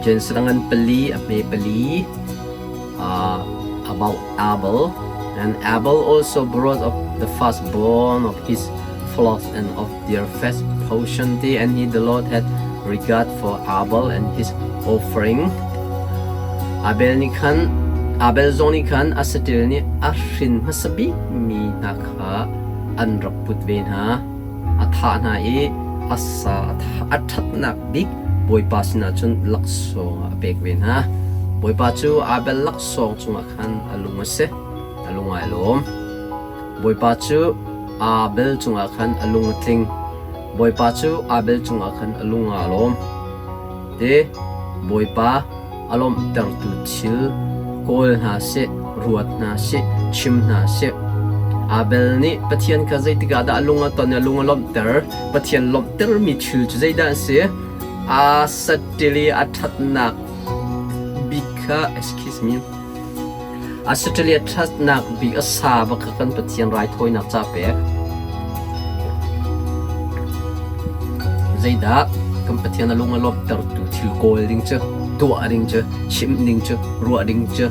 Genesis ngan pali a hme pali about Abel. And Abel also brought up the firstborn of his flocks and of their fat portion and he the Lord had regard for Abel and his offering. Abel nih khan Abel zong nih khan a saṭil nih a hrin hmasa bikmi hna kha an rak put ve hna. A thah hna i a sa a ṭhatnak bik Bawipa sinah cun laksawng ah a pek ve hna. Bawipa cu Abel laksawng cungah khan a lung a si, a lung ai lawm. Bawipa cu Abel cungah khan a lung a tling. Bawipa cu Abel cungah khan a lung aa lawm. Te Bawipa a lawmhtertu thil kawl hna seh, ruat hna seh, chim hna seh. Abel nih Pathian kha zeitik ah dah a lung a ton i a lung a lawmhter? Pathian lawmhtermi thil cu zeidah a si? Aa saṭil i a ṭhatnak bik kha, excuse me, Australia ṭhatnak bik a sa bak kha kan Pathian raithawinak ca pek. Zeidah kan Pathian a lung a lawmhtertu thil kawl ding cu, tuah ding cu, chim ding cu, ruah ding cu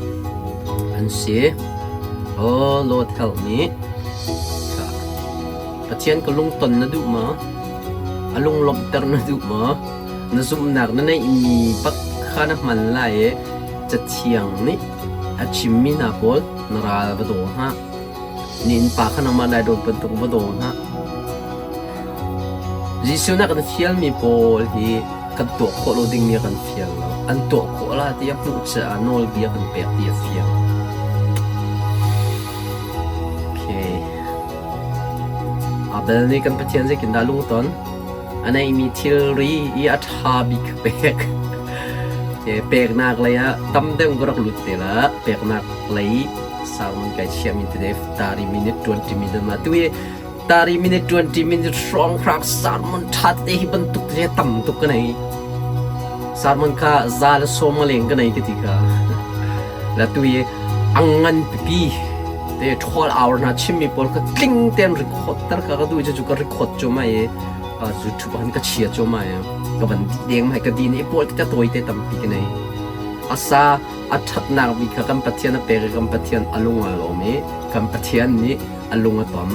an si. Oh Lord help me. Pathian ka lungton na duh maw? A lung lawmhter na duh maw? Na zumhnak na neihmi bak kha na hman lai i Cathiang nih a chimmi hna pawl na ral va daw hna. Na innpa kha nangmah nai dawt bantuk va daw hna. Jesuh nih a kan fialmi pawl hi kan tuah khawh lo dingmi a kan fial lo. An tuah khawh la ti a hmuh caah nawlbia kan pek ti a fiang. Okay. Abel nih kan Pathian zeitindah lungton? A neihmi thilri i a ṭha bik pek. Peknak lei ah tam deuh ka rak lut te la. Peknak lei sermon kai chiahmi tete 30 minute 20 minute ma tu hi 30 minute 20 minute hrawng hrang sermon ṭha te hi bantuk te tam tuk ka nei. Sermon kha za le sawm a leng ka nei ka ti kha. La tu hi ang ngan pipi te 12 hour hna chimmi pawl kha tling tein record tar ka ka duh cu ka record cu mai i YouTube han ka chia cu mai ka van deng mai ka din i pawl te tawi te tampi ka nei asa a thatnak bik kha kan Pathian a pek i kan Pathian a lung a lawm i kan Pathian nih a lung a ton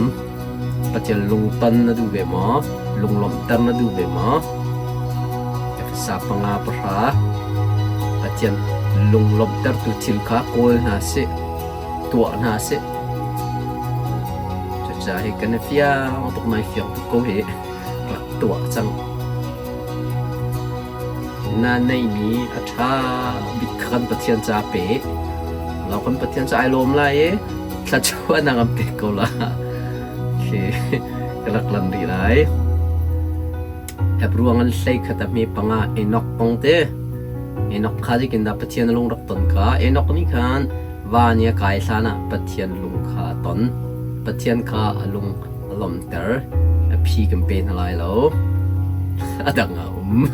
Pathian lungton na duh ve maw lunglawmhter na duh ve maw Efesa panga pahra Pathian lunglawmhtertu thil kha kawl hna sih tuah hna sih. Cucaah hi kan i fiang tuk nai fiang tuk ko hi rak tuah cang. Na neihmi a ṭha bik kha kan Pathian ca pe. Lo kan Pathian ca ai lawm lai i thluachuahnak an pek ko la. Khi ka rak lan rih lai. Hebru ngan hlei khat a hme panga Enoch kong te. Enoch kha zeitindah Pathian a lung rak ton kha Enoch nih khan van i a kai hlan ah Pathian lung kha a ton. Pathian kha a lung a lawmhter. A phi kan pe hna lai lo. A dang a um.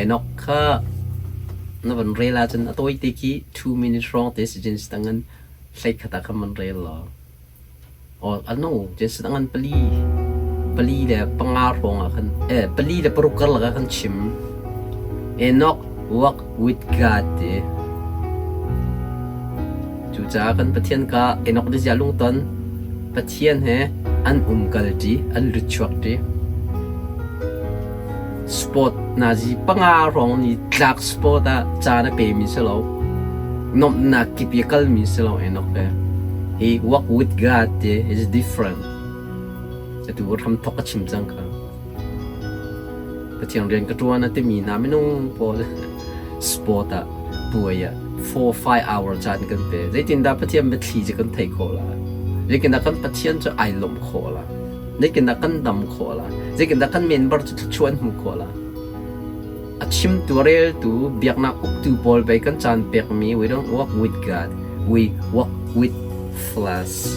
Enoch kha na van rel ahcun a tawite khi 2 minutes hrawng te si cun si tangan hlei khat ah khan van rel law. Ano, Jesuh ngan pali, pali le panga hrawng ah khan, eh, 4 le 6 karlak ah khan chim. Enoch walk with God ti. Cucaah kan Pathian ka Enoch nih ziah lungton Pathian he an umkal ṭi, an lut chuak ṭi. Sport nazi panga hrawng ni tlak sport ah caan a pemi si lo. Nuamhnak kip i a kalmi si lo Enoch he. He walk with God ti is different. Atu hram thok a chim cang kha. Pathian rian ka ṭuan a timi hna minung pawl sport ah puai ah 4-5 hour caan kan pe. Zeitindah Pathian biathli cu kan theih khawh lai? Zeitindah kan Pathian cu ai lawmh khawh lai? Zeitindah kan dam khawh lai? Zeitindah kan member cu thluachuah an hmuh khawh lai? A chimtu a reltu biaknak uktu pawl pei kan caan pekmi we don't walk with God, we walk with flesh.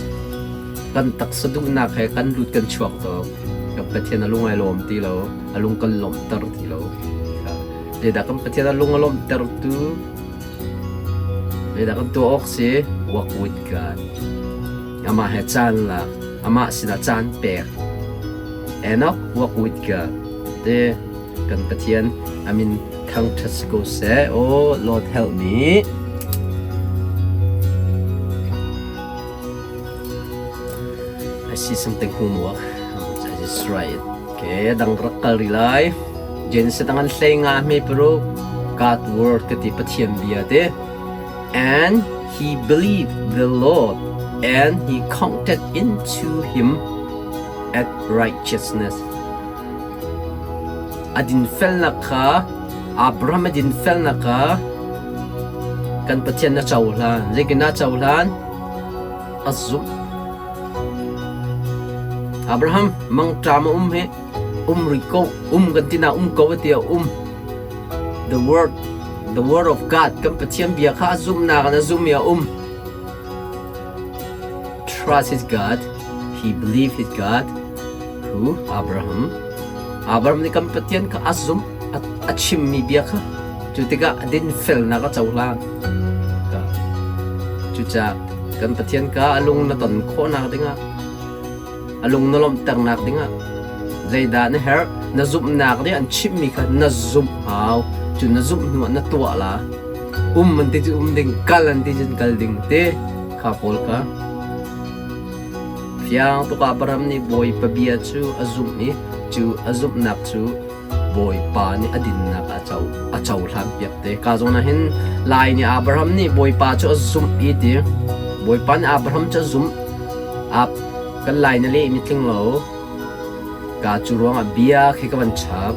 Kan taksa duhnak he kan lut kan chuak tuk. Kan Pathian a lung ai lawm ti lo, a lung kan lawmhter ti lo. Zeidah kan Pathian a lung a lawmhtertu? Zeidah kan tuah awk si? Walk with God. Amah he caan lak, amah sinah caan pek. Enoch walk with God. Te kan Pathian amin thangṭhat si ko seh. Oh Lord help me. I see something homework. I just write it. Okay, dang rak kal rih lai. Genesis tangan hlei nga hme paruk God word ka ti Pathian bia te. And he believed the Lord and he counted into him at righteousness. A dinfelnak kha Abraham a dinfelnak kha kan Pathian na cohlan. Zeitin na cohlan? A zumh. Abraham mangṭam a um hi um rih ko um kan ti na um ko ti a um the word the word of God kan Pathian bia kha a zumhnak in a zum i a um trust his God he believed his God who Abraham Abraham nih kan Pathian kha a zumh a chimmi bia kha cu tikah a dinfelnak a cohlan cucaah kan Pathian ka a lung na ton khawhnak dingah a lung na lawmhternak dingah zeidah na herh na zumhnak nih an chimhmi kha na zumh hau cu na zumh hnu ah na tuah la um an ti cu um ding kal an ti cun kal ding te kha pawl kha fiang tuk Abraham nih Bawipa bia cu a zumh i cu a zumhnak cu Bawipa nih a dinnak a co a cohlan piak te. Ka zawn ah hin Lai nih Abraham nih Bawipa cu a zumh i ti. Bawipa nih Abraham cu a zumh. Ap kan Lai na leh mi tling lo. Ka cu ruangah bia khi ka van chap.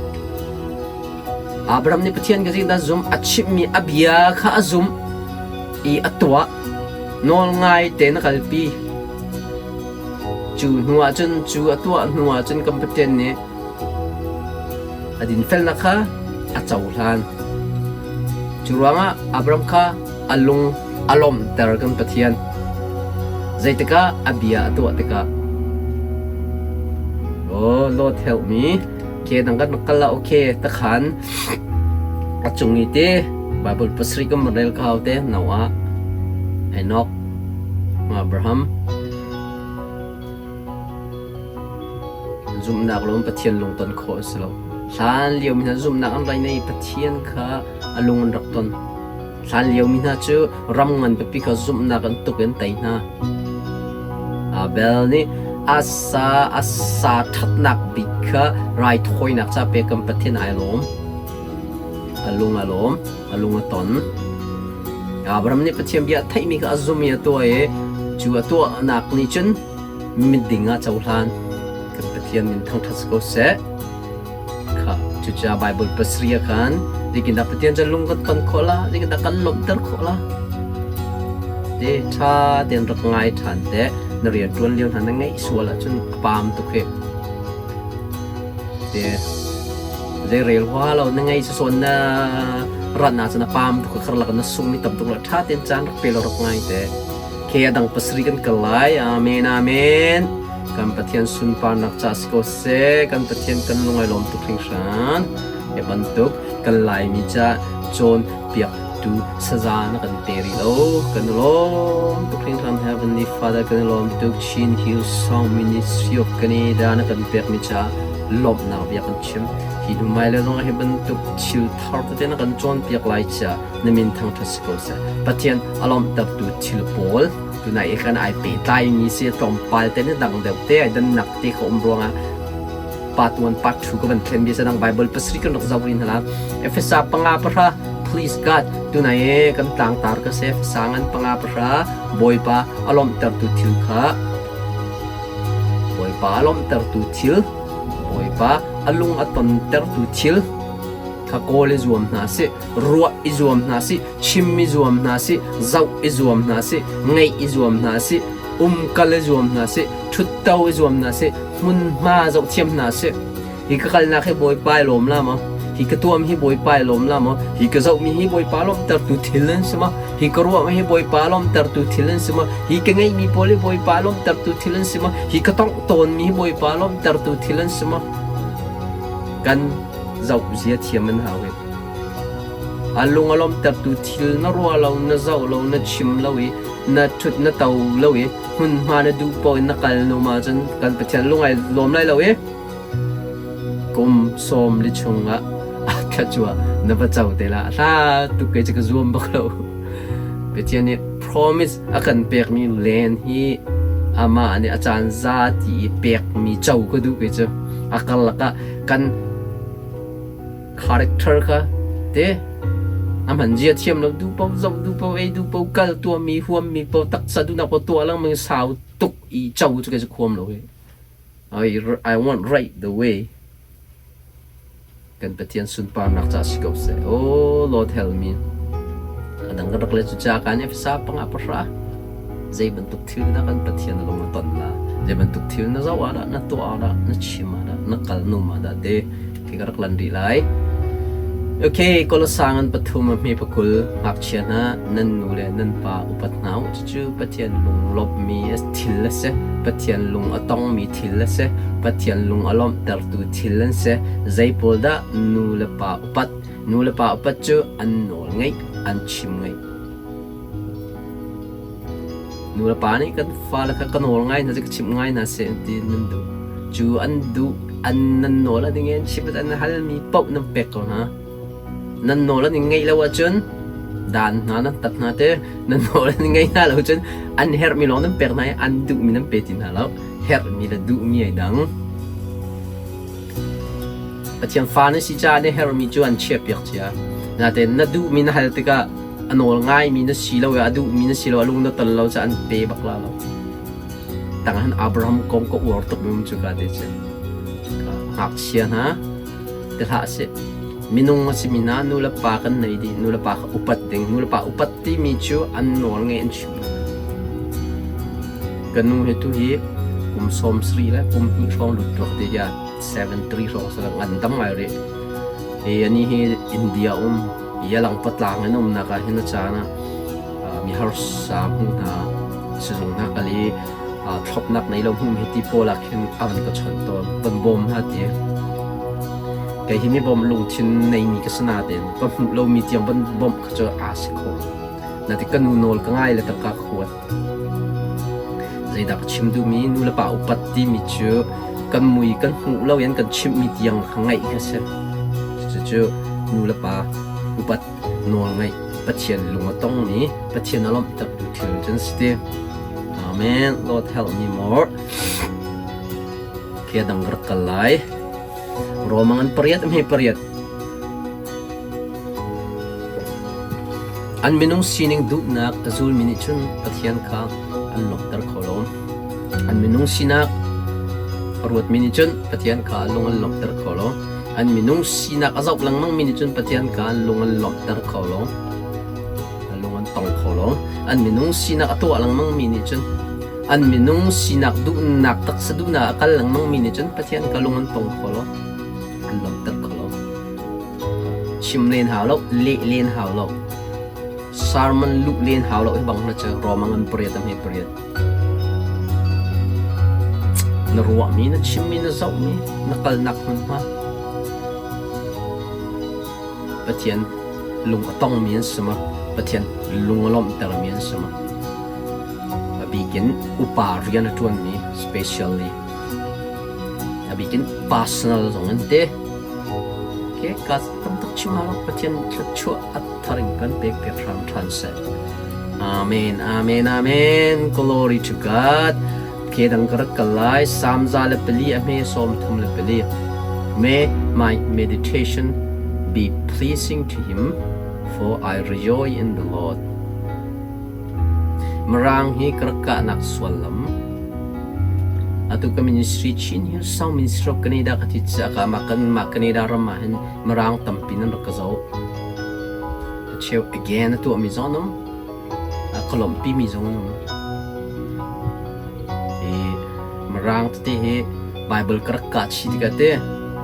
Abraham nih Pathian ka dah zumh a chimhmi a bia kha a zumh i a tuah. Nawl ngai tein a kalpi. Cu hnu ah cun cu a tuah hnu ah cun kan Pathian nih A dinfelnak kha a cohlan. Cu ruangah Abraham kha a lung a lawmhter kan Pathian. Zeitikah a bia a tuah tikah Oh Lord help me. Ke dang kan kal la okay takhan a cung i te Bible pasarih kan rel ka hau te Noah Enoch Abraham Zumhnak lawng Pathian lungton khawh a si lo. Hlan liomi hna zumhnak an rak nei i Pathian kha a lung an rak ton. Hlan liomi hna cu ram ngan pipi kha zumhnak an tuk i an tei hna. Abel nih a sa a sa ṭhatnak bik kha raithawinak ca pek kan Pathian ai lawm. A lung a lawm, a lung a ton. Abraham nih Pathian bia a theihmi kha a zum i a tuah i cu a tuahnak nih cun miding ah cohlan kan Pathian min thangṭhat si ko seh. Kha cucaah Bible pasarih ah khan zeitindah Pathian cu lung kan ton khawh la, zeitindah kan lawmhter khawh la. Te ṭha tein rak ngai ṭhan te na rian ṭuan lio hna na ngeih sual ahcun a paam tuk hi. te. Zei rel hua lo na ngei sawn na rat na cun a pam tuk khar lak na sung mi tam tuk la tha ten caan rak pe lo rak ngai te. Ke adang pasari kan kal lai. Amen amen. Kan Pathian sunparnak ca si ko seh. Kan Pathian kan lungai lawm tuk hringhran. Hi bantuk kan Laimi ca cawnpiak tu saza na kan pe rih lo. Kan i lawm tuk hringhran Heavenly Father kan i lawm tuk Chin Hill Song Ministry of Canada na kan pekmi ca lawmhnak bia kan chim. Hi hnu hmailei zong ah hi bantuk thil thar tete na kan cawnpiak lai ca na min thangṭhat si ko seh. Pathian a lawmhtertu thil pawl tunai i kan ai pehtlaimi si tlawmpal te ni dang deuh te ai dannak te kha um ruangah part 1 part 2 ka van thlen bia dang Bible pasarih kan rak zoh rih hna la Efesa panga pahra please God tunai e kan tlangtar ka se Efesa ngan panga pahra Bawipa a lawmhtertu thil kha Bawipa a lawmhtertu thil Bawipa a lung a tontertu thil kha kawl i zuam hna sih ruah i zuam hna sih chim i zuam hna sih zoh i zuam hna sih ngaih i zuam hna sih umkal i zuam hna sih ṭhutto i zuam hna sih hmunhma zohthiam hna sih. Hi ka kalnak hi Bawipa i lawm la maw? Hi ka tuam hi Bawipa i lawm la maw? Hi ka zohmi hi Bawipa lawmhtertu thil an si maw? Hi ka ruahmi hi Bawipa lawmhtertu thil an si maw? Hi ka ngeihmi pawl hi Bawipa lawmhtertu thil an si maw? Hi ka tongh tawnmi hi Bawipa lawmhtertu thil an si maw? Kan zoh zia thiam an hau hi. A lung a lawmhtertu thil na ruah lo, na zoh lo, na chim lo i na ṭhut na to lo i hmunhma na duh paoh in na kal nu ma cun kan Pathian lung ai lawm lai lo i kum sawm li chungah thluachuah na va co te la hla tuk kei cu ka zuam bak lo. Pathian nih promise a kan pekmi len hi amah nih a caan za ti i pekmi co ka duh kei cu. A karlak ah kan Character kha te a hman zia thiam lo duh paoh zoh duh paoh ei duh paoh kal tuahmi huammi paoh taksa duhnak paoh tuah lengmang i sau tuk i co cu kei cu khuam lo hi. I want right the way. Kan Pathian sunparnak ca si ko seh. Oh Lord help me. A dang ka rak le cu ca kan Efesa panga pahra. Zei bantuk thil dah kan Pathian lung a ton la? Zei bantuk thil na zoh ah dah, na tuah ah dah, na chim ah dah, na kal num ah dah te khi ka rak lan rih lai. Okay, Kolosang an pathum a hme pakul ngakchia hna nan nu le nan pa upat hna u. Cucu Pathian lunglawmhmi thil a si. Pathian lung a tongmi thil a si. Pathian lung a lawmhtertu thil an si. Zei pawl dah nu le pa upat? Nu le pa upat cu an nawl ngeih, an chim ngeih. Nu le pa nih kan fale kha ka nawl ngai hna seh, ka chimh ngai hna seh an ti nan duh. Cu an duh, an nan nawl an i ngen chimh an halmi paoh nan pek ko hna. Nan nawl an i ngeih lo ahcun dan hna nan tat hna te, nan nawl an i ngeih hna lo cun an herhmi lawng nan pek hna i an duhmi nan pe ti hna lo. Herhmi le duhmi ai dang. Pathian fa na si caah na herhmi cu an chiahpiak cia. Natein na duhmi na hal tikah a nawl ngaimi na si lo i a duhmi na si lo, a lung na ton lo caah an pe bak la lo. Tang han Abraham kong ka uar tuk mi um cu ka te cu. Ngakchia hna te hlah sih. Minung a simi hna nu le pa kan nei dih. Nu le pa kha upat ding. Nu le pa upat timi cu an nawl ngei an chim. Ka nu hi tu hi kum 70 le kum hnih hrawng lut tuak te ya 73 hrawng sa ngan dam ngai rih. Hi ani hi India um Yalang patlang in umnak ah hin a caan ah mi harsa hmu hna sizung hna kal i thlopnak nei lo hmu hi ti pawl ah khin a van ka chawnh tawn van bawm hna ti kei hi mi bawm lungthin neimi ka si natein ka hmuh lomi tiang van bawmh kha cu aa si kho nati ka nu nawl ka ngai le tangka ka kuat Zeidah ka chim duhmi nu le pa upat timi cu kan mui kan hmuh lo in kan chimhmi tiang kha ngaih kha si. Cucu nu le pa upat nawl ngaih Pathian lung a tongmi Pathian a lawmhtertu thil cun si ti. Amen. Lord help me more. Kia dang rak kal lai. Romang an pariat hme pariat. An minung sining duhnak a zulmi nih cun Pathian kha an lawmhter kho lo. An minung sinak a ruatmi nih cun Pathian kha a lung an lawmhter kho lo. An minung sinak a zoh lengmangmi nih cun Pathian kha an lung an lawmhter kho lo. A lung an tong kho lo. An minung sinak a tuah lengmangmi nih cun an minung sinak duhnak taksa duhnak a kal lengmangmi nih cun Pathian kha lung an tong kho lo. an lawmhter kho lo. Chim len hau lo, leh len hau lo, sermon luh len hau lo hi bang na cu Roma ngan pariat a hme pariat. Na ruahmi, na chimmi, na zohmi, na kalnak hmunhma. Pathian lung a tongmi an si ma? Pathian lung a lawmhtermi an si ma? A bikin upa rian a ṭuanmi specially a bikin personal zong an ti. Okay, ka tam tuk chim hau Pathian thluachuah a thar in kan pek piak hram ṭhan seh. Amen, amen, amen. Glory to God. Ke dang ka rak kal lai. Psalm 104 a hme 34. May my meditation be pleasing to him, for I rejoice in the Lord. Mirang hi ka rak kahnak suallam. Atu ka ministry Chin Hill Sound Ministry of Canada ka ti caah mah kan mah Canada ram ah hin Mirang tampi nan rak ka zoh. A cheu again a tuahmi zong an um. A ka lawmhpimi zong an um. Hi Mirang tete hi Bible ka rak kah chih tikah te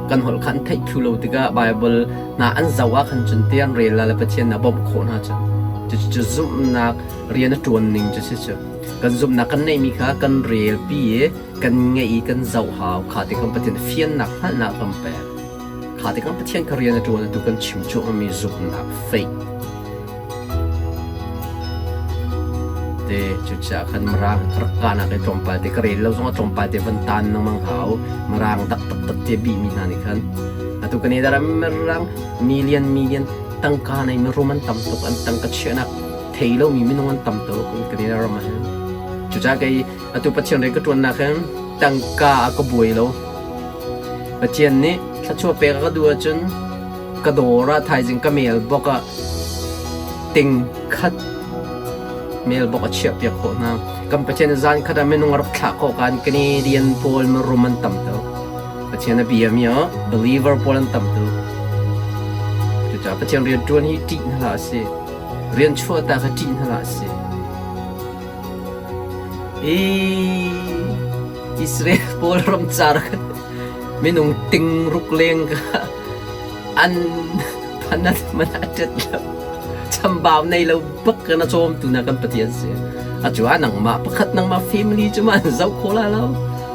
kan holh kha an theih thlu lo tikah Bible hna an zoh ah khan cun te an rel la le Pathian a bawmh khawh hna cu. Cucu zumhnak rian a ṭuan ning cu si cu. Kan zumhnak kan neihmi kha kan rel pi i kan ngeih i kan zoh hau kha ti kan Pathian fiannak hngalhnak kan pek. Kha ti kan Pathian kha rian a ṭuan atu kan chim cuahmahmi zumhnak faith te cucaah khan Mirang ka rak kahnak i tlawmpal te ka rel lo zongah tlawmpal te van tan lengmang hau. Mirang tak taktak te bihmi hna nih khan atu kan i ram Mirang million million tangka nei mirum an tam tuk an tangka chiahnak thei lomi minung an tam tuk kan i ram ah hin. Cucaah kei atu Pathian rian ka ṭuannak hin tangka a ka buai lo. Pathian nih thluachuah pek a ka duh ahcun ka dawr ah thaizing ka mail bok ah ting khat mail bok a chiahpiak khawh hna. Kan Pathian nih zan khat ah minung a rak thlah khawh kan Canadian pawl mirum an tam tuk. Pathian a biami ah believer pawl an tam tuk. Cucaah Pathian rian ṭuan hi ṭih hna hlah sih. Rian chuah ta kha ṭih hna hlah sih. I Israel pawl ramcar minung ting ruk leng kha an phanat man a ṭet lo. Chambau nei lo bak kan a cawmtu na kan Pathian si. Atu ah nangmah pakhat nangmah family cu ma an zoh kho la lo.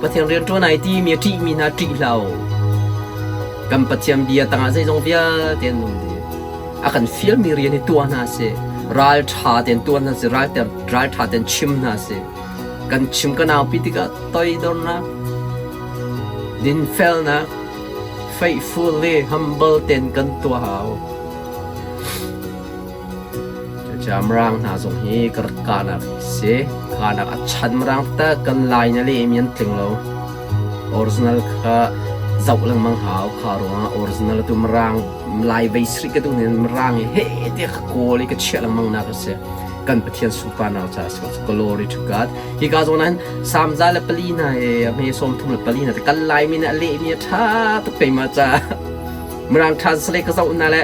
Pathian rian ṭuan ai ti mi a ṭih mi hna ṭih hlah u. Kan Pathian bia tangah zeizong vialte an um dih. A kan fialmi rian hi tuah hna sih. Ral ṭha tein tuah hna sih. Ral ral ṭha tein chim hna sih. Kan chim kan aupi tikah toidornak, dinfelnak, faithful le humble tein kan tuah hau. Cucaah Mirang hna zong hi ka rak kahnak hi si. Kahnak a chan Mirang tak kan lai na lehmi an tling lo. Original kha zoh lengmang hau. Kha ruangah original tu Mirang Lai vei sri ka duh nin Mirang hi he tiah ka kawl i ka chiah lengmang nak a si. Kan Pathian sunparnak caah si ko. Glory to God. Hi ka zawn ah hin Psalm 104 hna he a hme 34 hna kan Laimi nih a lehmi a ṭha tuk keimah caah. Mirang translate ka zoh hna le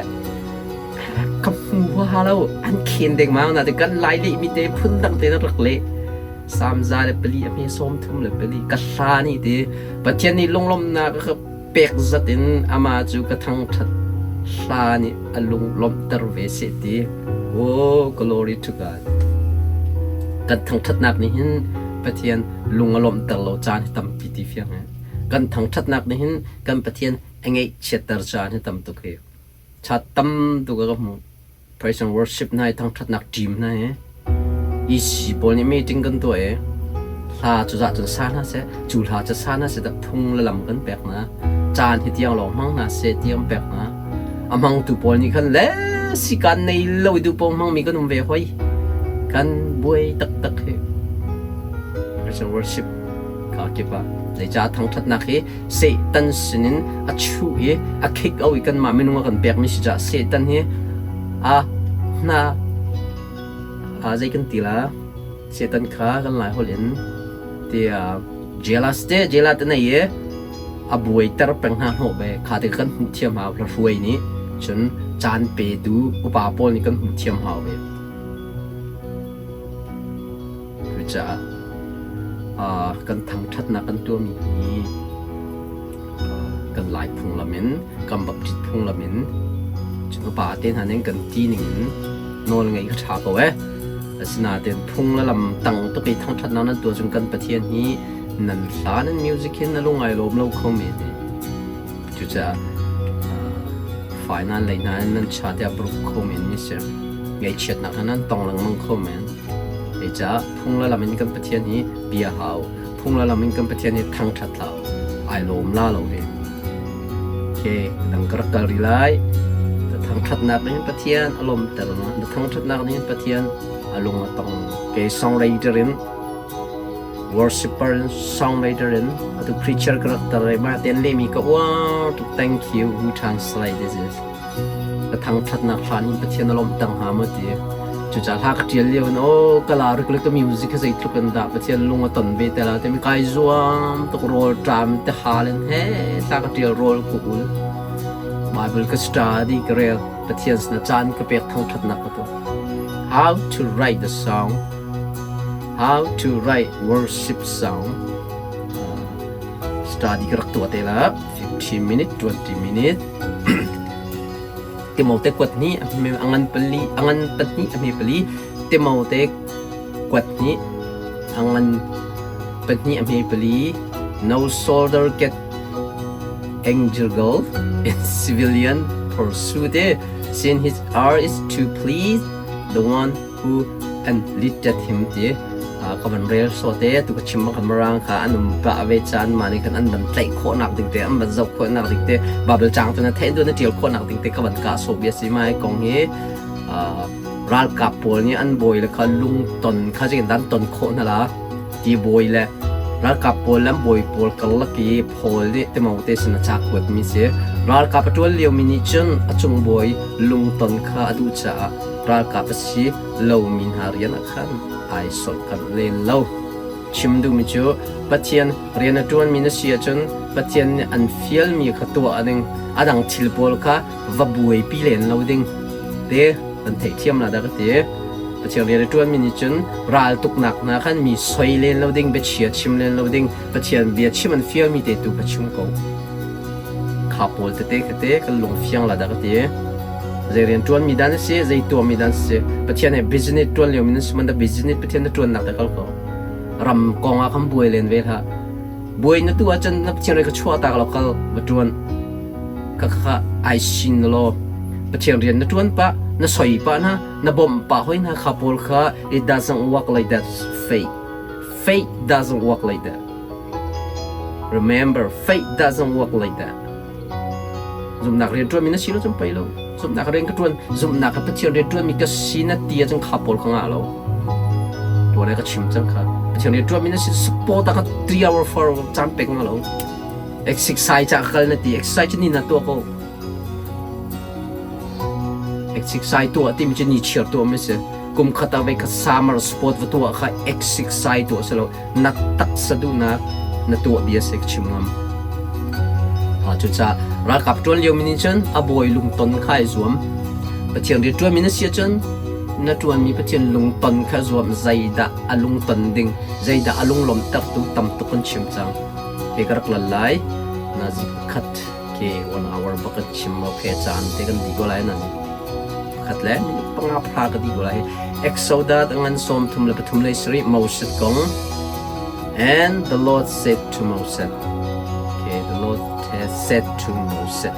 ka hmu huaha lo an khen dengmang na te kan lai lehmi te phun dang te na rak leh Psalm 104 a hme 34 ka hla ni te Pathian nih lunglawmhnak a ka pek zat in amah cu ka thangṭhat hla nih a lung lawmhter ve seh ti oh glory to God kan thangṭhatnak nih hin Pathian lung a lawmhter lo caan hi tampi ti fiang he kan thangṭhatnak nih hin kan Pathian a ngaihchiatter caan hi tam tuk hi Chat tam tuk a ka hmuh. Praise and worship hna i thangṭhatnak team hna hi EC pawl nih meeting kan tuah i hla cu zah cun sa hna seh, cu hla cu sa hna seh dah phung le lam kan pek hna. Caan hi tiang lawng hmang hna seh tiang pek hna. A hmangtu pawl nih khan le sikaan nei lo i duh paoh hmangmi kan um ve hoi. Kan buai taktak hi. Praise and worship ka kip ah zeicah thangṭhatnak hi Satan sinin a chuh i a khik o i kanmah minung a kan pekmi si caah Satan hi a hna a zei kan ti la Satan kha kan lai holh in tiah jealous te jealous te nei i a buaiter peng hna hnawh ve kha te kan hmuh thiam hau hla hruai nih cun caan petu upa pawl nih kan hmuh thiam hau ve Cucaah kan thangṭhatnak kan tuahmi hi Kan Lai phunglam in, kan Baptist phunglam in, cun upa te hna nih kan ti ning in nawl ngeih kha ṭha ko eh. Asinain phung le lam tang tuk i thangṭhatnak nan tuah cun kan Pathian hi nan hla nan music hin na lung ai lawm lo kho men. Cucaah fai nan lei hna in nan cha tiah bruk kho men mi si. Ngaihchiatnak hna nan tong lengmang kho men. Cucaah phung le lam in kan Pathian hi bia hau. Phung le lam in kan Pathian hi thangṭhat hlah u. Ai lawm la lo hi. Okay, dang ka rak kal rih lai. Na thangṭhatnak nih hin Pathian a lawmter na. Na thangṭhatnak nih hin Pathian a lung a tong. Kei songwriter in worshipper in songwriter in atu preacher ka rak tar i mah ten lehmi ka uar tuk. Thank you who translate this is. Ka thangṭhatnak hlan in Pathian a lawmhter hnga maw ti. Cucaah hla ka ṭial lio in aw ka la rik le ka music hi zeitluk in dah Pathian lung a ton ve te la timi kai zuam tuk rawl ṭam te hal in he hla ka ṭial rawl ka ul. Bible ka study ka rel Pathian sinah caan ka pek thangṭhatnak ka tuah. How to write the song, how to write worship song. Study ka rak tuah te la 15 minute 20 minute Timote kuat hnih a ngan pali a ngan pahnih a hme pali Timote kuat hnih a ngan pahnih a hme pali No soldier get entangled in civilian pursuit since his art is to please the one who enlisted him ti ka van rel sawh te tu ka chim ka mirang kha an um pah ve caan mah nih khan an van tlaih khawhnak ding te an van zoh khawhnak ding te Bible cang tu na theih tu na tial khawhnak ding te ka van kah sawh bia si mai kong hi ralkap pawl nih an bawi le kha lungton kha zeitin dan ton khawh hna la ti bawi le ralkap pawl le an bawi pawl karlak i Paul nih Timote sin a ca kuatmi si ralkap a ṭuan liomi nih cun a cung bawi lungton kha a duh caah ralkap a si lomi hna rian ah khan ai solhkanh len lo. Chim duhmi cu Pathian rian a ṭuanmi na si ahcun Pathian nih an fialmi kha tuah ding, a dang thil pawl kha va buaipi len lo ding te kan theihthiam la dah ka ti. Pathian rian a ṭuanmi nih cun raltuknak hna khan mi soi len lo ding, biachia chim len lo ding, Pathian bia chim an fialmi te tu kha chim ko. Kha pawl tete kha te kan lung fiang la dah ka ti. Zei rian ṭuanmi dan a si, zei tuahmi dan a si. Pathian he business ṭuan lio mi nan si man da business Pathian na ṭuannak te kal ko. Ram kong ah khan buai len ve hlah. Buai na tu ahcun na Pathian rian ka chuah tak lo kal va ṭuan. Ka kha ai sin law. Pathian rian na ṭuan pah, na soi pah hna, na bawmh pah hoi hna kha pawl kha it doesn't work like that faith. Faith doesn't work like that. Remember, faith doesn't work like that. Zumhnak rian ṭuanmi na si lo cun pei lo. Zumhnak rian ka ṭuan, zumhnak ka Pathian rian ṭuanmi ka si na ti ahcun kha pawl ka ngah lo. Tuan ka chim cang kha. Pathian rian ṭuanmi na si support ah ka 3 hour 4 hour caan pek nga lo. Exercise ca kal na ti, exercise cu ni na tuah ko. Exercise tuah timi cu ni chiar tuah mi si. Kum khat ah voikhat summer sport va tuah kha exercise tuah si lo. Na taksa duhnak na tuah bia si ka chim ngam. Cucaah ralkap ṭuan liomi nih cun a bawi lungton kha ai zuam. Pathian rian ṭuanmi na si ahcun na ṭuanmi Pathian lungton kha zuam zeidah a lungton ding, zeidah a lunglawmhtertu tam tuk kan chim cang. Ke ka rak lal lai. Nazi pakhat ke one hour bak kan chim okay caan te kan dih ko lai nazi pakhat le minute panga phra ka dih ko lai. Exodus ngan 33 lei sarih Moses kong. And the Lord said to Moses, okay, the Lord has said to Moses,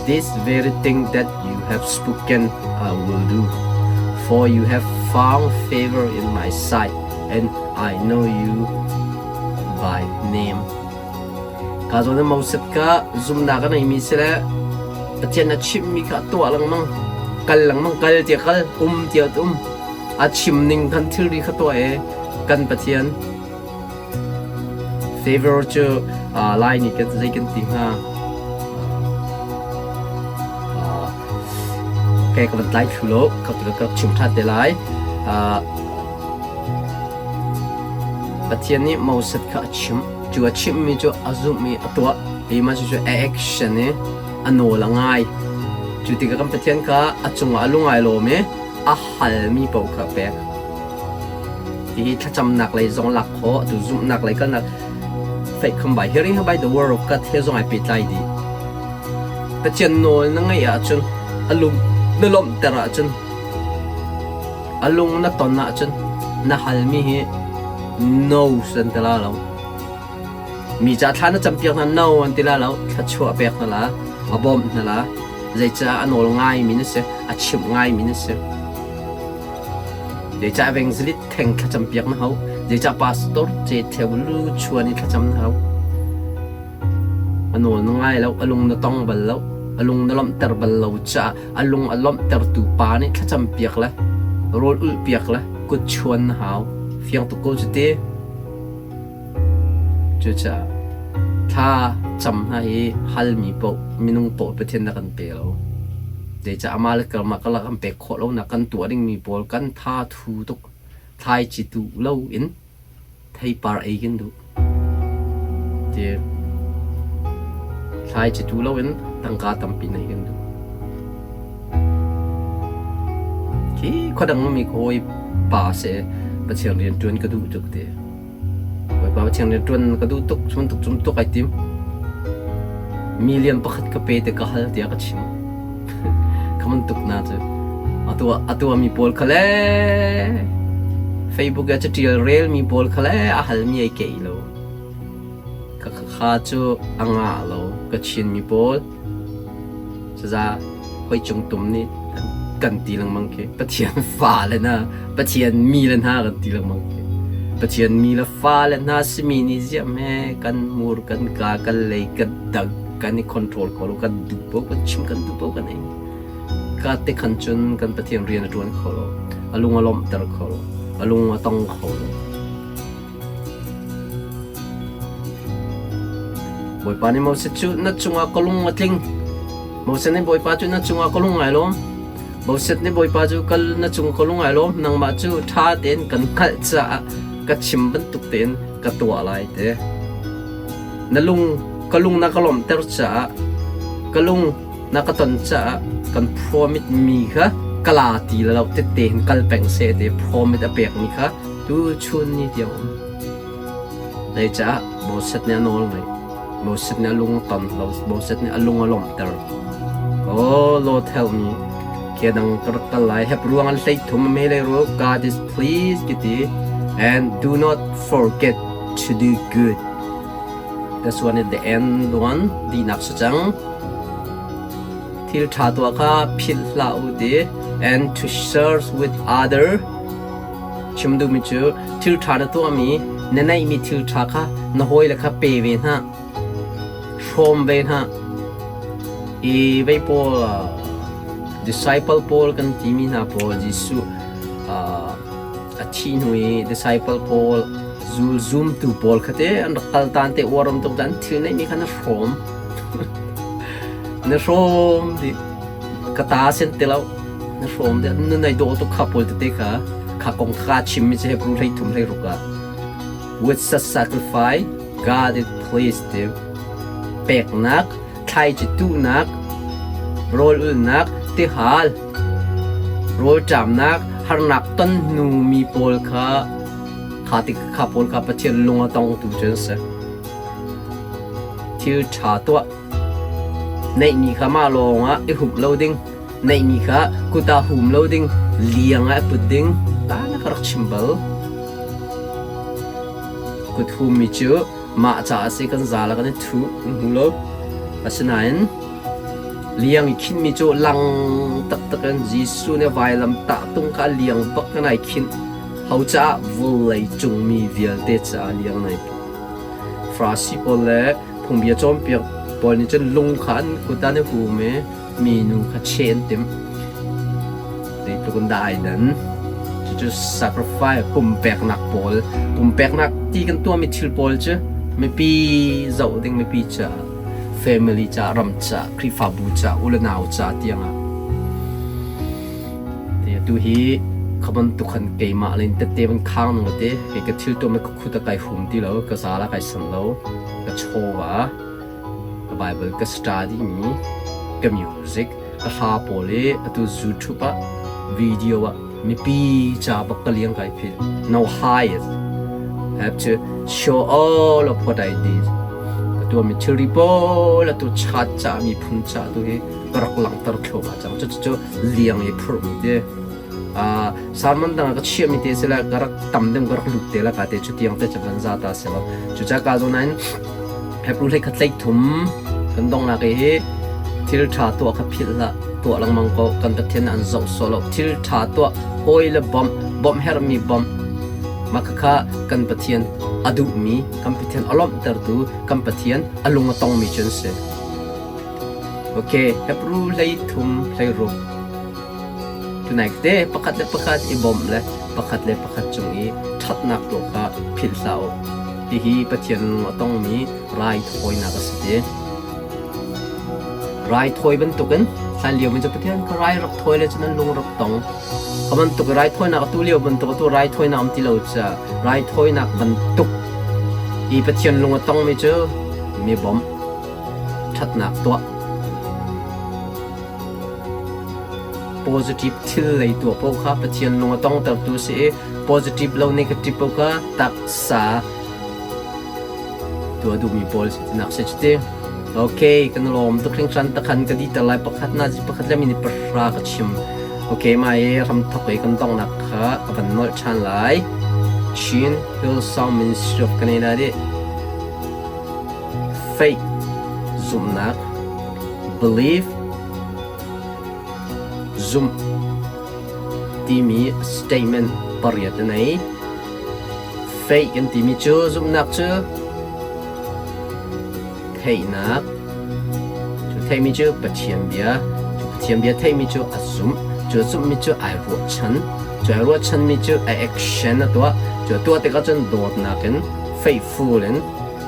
This very thing that you have spoken I will do, for you have found favor in my sight, and I know you by name. Ka zawn in Moses kha zumhnak a ngeimi si le Pathian a chimhmi kha a tuah lengmang. Kal lengmang, kal tiah kal, um tiah um. A chim ning khan thilri kha tuah i kan Pathian favor cu Lai nih kan zei kan ti hnga? Okay, ka van tlai thlu lo, ka ka chim ṭhan te lai. Pathian nih Moses kha a chimh. Cu a chimhmi cu a zumh i a tuah. Hi mah cucu a action i a nawl a ngai. Cu tikah kan Pathian kha a cungah a lung ai lawm i a halmi paoh kha a pek. Hihi thlacamnak lei zong lak khawh, atu zumhnak lei kalnak. Faith come by hearing by the word of God he zong ai pehtlai dih. Pathian nawl na ngaih ahcun a lung na lawmhter ahcun a lung na ton ahcun na halmi hi no san ti la lo. Mi ca thla na campiak hna no an ti la lo. Thluachuah pek hna la, a bawmh hna la. Zeicah a nawl ngaimi na si, a chimh ngaimi na si. Zeicah evangelist theng thlacam piak na hau? Zeicah pastor ce theu lu chuan i thlacam na hau? A nawl na ngai lo, a lung na tong bal lo, a lung na lawmhter bal lo caah a lung a lawmhtertu pa nih thlacam piak le rawl ulh piak le kut chuan na hau. Fiang tuk ko cu ti. Cucaah thla cam hna hi halmi paoh minung paoh Pathian na kan pe lo. Zeicah amah le karmah karlak an pek khawh lonak kan tuah dingmi pawl kan tha thu tuk. Thlaici tuh lo in theipar ei kan duh. Ti thlaici tuh lo in tangka tampi neih kan duh. Khi khuadang mi hawi pa seh Pathian rian ṭuan ka duh tuk ti. Bawipa Pathian rian ṭuan ka duh tuk, cun tuk cum tuk ai tim. Million pakhat ka pe te ka hal tiah ka chim. Ka tuk na cu. Atu atu mi pawl kha le Facebook ah catial rel mi pawl kha le a hal mi ai kei lo. Ka kha cu a ngah lo. Ka Chin mi pawl Cuza hoi cung tum nih kan ti lengmang khi Pathian fale hna Pathian mi le hna kan ti lengmang khi Pathian mi le fale hna simi nih ziah hme kan mur kan ka kan lei kan dang kan i control kho lo kan duh paoh kan chim kan duh paoh kan ei ka te khan cun kan Pathian rian a ṭuan kho lo a lung a lawmhter kho lo a lung a tong kho lo. Bawipa nih Moses cu na cungah ka lung a tling. Moses nih Bawipa cu na cungah ka lung ai lawm. Moses nih Bawipa cu kal na cung ka lung ai lawm. Nangmah cu ṭha tein kan hngalh caah ka chim bantuk tein ka tuah lai te. Na lung ka lung na ka lawmhter caah ka lung na ka ton caah kan promise mi kha kala ti lo tette hin kal peng seh te promise a pekmi kha Tuchun ni tiang um. Zeicah Moses nih a nawl ngaih. Moses nih a lung a ton lo. Moses nih a lung a lawmhter. Oh Lord help me. Ke dang ka rak kal lai. Heb ruang an hlei thum me le ru. God is pleased kiti. And do not forget to do good. That's one at the end one. Dinak sa cang. Thil ṭha tuah kha philh hlah u ti. And to share with other. Chim duhmi cu thil ṭha na tuahmi, na neihmi thil ṭha kha na hawile kha pe ve hna, hrawm ve hna. I vei pawl disciple pawl kan timi hna pawl Jesuh a thih hnu i disciple pawl zul zumtu pawl kha te an rak kal tan te uar um tuk dan thil neihmi kha na hrawm. Na hrawm dih. Ka ta sen ti lo. Na hrawm dih. Na nei dawh tuk kha pawl tete kha kha kong kha chimmi cu Hebrew 13 16 ah with such sacrifice God is pleased ti peknak thlaici tuhnak rawl ulnak tihal rawlṭamnak harnak ton hnu mi pawl kha kha ti kha pawl kha Pathian lung a tongtu cu an si. Thil ṭha tuah Neihmi kha mah lawngah i humh lo ding, neihmi kha kut ah hum lo ding, liang ah i put ding, ta na ka rak chim bal. Kut hummi cu mah caah a si kan zal ah kan i thuh, kan hmu lo. Asinain liang i khinhmi cu lang taktak in Jesuh nih vailam tahtung kha liang bak in ai khinh. Ho caah vawlei cung mi vialte caah liang in ai put. Farasi pawl le Phungbia cawnpiak pawl nih cun lung kha an kut ah an i hum i minu kha cheh an timh. Zeitluk in dah ai dan. Cucu sacrifice pumpeknak pawl, pumpeknak ti kan tuahmi thil pawl cu mipi zoh ding mipi caah, family caah, ram caah, Khrihfabu caah, u le nau caah tiangah Tu hi kha bantuk khan keimah le tette van khang nung te kei ka thil tuah ka khut a kai hum ti lo ka zal a kai san lo ka chawva ka Bible ka study mi ka music ka hla pawl i atu YouTube ah video ah mipi ca bak ka liang kai phil no high. Have to show all of what I did. Ka tuahmi thilri pawl atu chat ca miphun ca tu hi ka rak langhter thluahmah cang. Cucu liang i phurhmi te. Sermon dang ah ka chiahmi te si la ka rak tam deuh ka rak lut te la ka te cu tiang te cu van za ta si lo. Cucaah ka zawn in Hebrew hlei khat hlei thum kan donghnak i hi thil ṭha tuah kha philh hlah tuah lengmang ko kan Pathian an zoh sawh lo thil ṭha tuah hawi le bawmh bawmh herhmi bawmh mah khakha kan Pathian a duhmi kan Pathian a lawmhtertu kan Pathian a lung a tongmi cu an si. Okay, Hebrew hlei thum hlei ruk Tunai te pakhat le pakhat i bawmh le pakhat le pakhat cung i ṭhatnak tuah kha philh hlah u. Hihi Pathian lung a tongmi raithawinak a si ti. Raithawi bantukin hlanlio mi cu Pathian kha rai rak thawi le cun an lung rak tong. Kha bantuk raithawinak atu lio bantuk atu raithawinak um ti lo caah raithawinak bantuk i Pathian lung a tongmi cu mi bawmh, ṭhatnak tuah, Positive thil lei tuah paoh kha Pathian lung a tongtertu a si i positive lo negative paoh kha taksa tuah duhmi pawl si tinak si cuti. Okay, kan lawm tuk hringhran takhan ka diter lai pakhat na pakhat le minute pahra ka chim. Okay, mai ramthok i kan donghnak kha ka van nolh ṭhan lai. Chin Hillsong Ministry of Canada nih Faith zumhnak belief zumh timi statement pariat a nei. Faith kan timi cu zumhnak cu theihnak cu theihmi cu Pathian bia cu Pathian bia theihmi cu a zumh cu a zumhmi cu ai ruahchan cu ai ruahchanmi cu a action a tuah cu a tuah tikah cun dawtnak in faithful in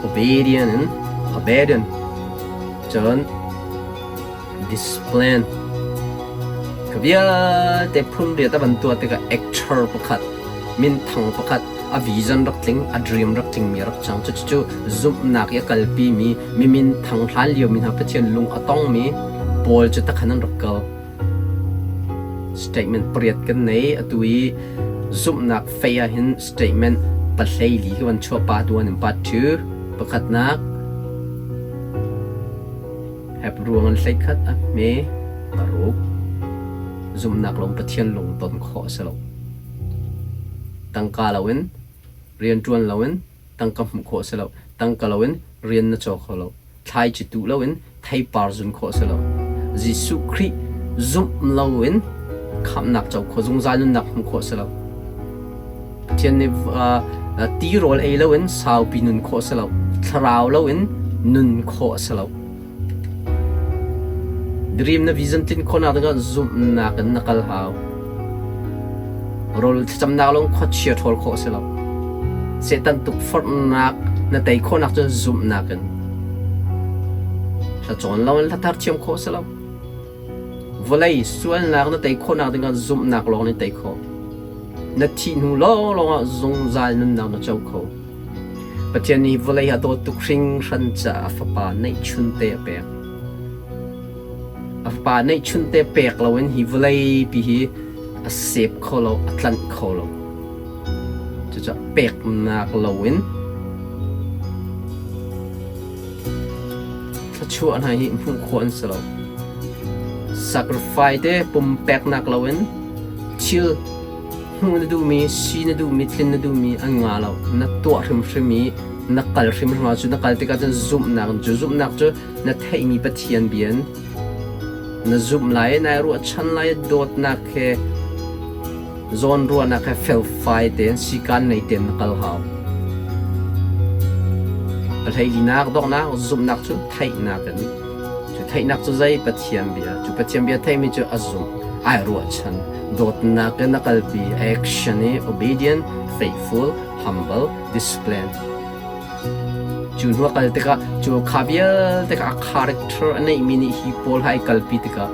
obedient in obedient cun discipline ka vialte phun riat a van tuah tikah actor pakhat minthang pakhat a vision rak tling a dream rak tling mi rak cang cucu zumhnak i a kalpi mi mi minthang hlan lio mi hna Pathian lung a tong mi pawl cu takhan an rak kal Statement pariat kan nei. Atu i zumhnak fei ah hin statement pahleili ka van chuah part 1 and part 2. Pakhatnak, Hebrew an hleikhat a hme paruk. Zumhnak lawng Pathian lungton khawh a si lo. Tangka loin, rianṭuan loin tangka hmuh khawh a si lo. Tangka loin rian na caw kho lo. Thlaici tuh loin theipar zun khawh a si lo. Jesuh Khrih zumh loin khamhnak co khawh zungzal nunnak hmuh khawh a si lo. Pathian nih tirawl ei loin saupi nun khawh a si lo. Thlarau loin nun khawh a si lo. Dream na vision tlin khawhnak dingah zumhnak in na kal hau. Rawl thlacamnak lawng khuachia ṭhawl khawh a si lo. Satan tukforhnak na tei khawhnak cu zumhnak in. Hla cawn loin hla thar thiam khawh a si lo. Vawlei sualnak na tei khawhnak dingah zumhnak lawng nih tei khawh. Na thih hnu lawnglawng ah zungzal nunnak na co kho. Pathian nih vawlei a dawt tuk hringhran caah a Fapa neihchunte a pek. A Fapa neihchunte pek loin hi vawleipi hi a sep kho lo, a tlanh kho lo. Cucaah peknak loin thluachuah hna hi hmuh khawh an si lo. Sacrifice te pumpeknak loin thil hmuh na duhmi, si na duhmi, tlin na duhmi an ngah lo. Na tuah hrimhrim i na kal hrimhrim ahcun na kal tikah cun zumhnak cu zumhnak cu na theihmi Pathian bia in na zumh lai i nai ruahchan lai i dawtnak he zawnruahnak he felfai tein sikaan nei tein na kal hau. Pahleilinak donghnak zumhnak cu theihnak in cu theihnak cu zei Pathian bia cu Pathian bia theihmi cu a zumh ai ruahchan dawtnak in a kalpi action i obedient faithful humble discipline cu hnu a kal tikah cu kha vialte kha a character a neihmi nih hi pawl ha ai kalpi tikah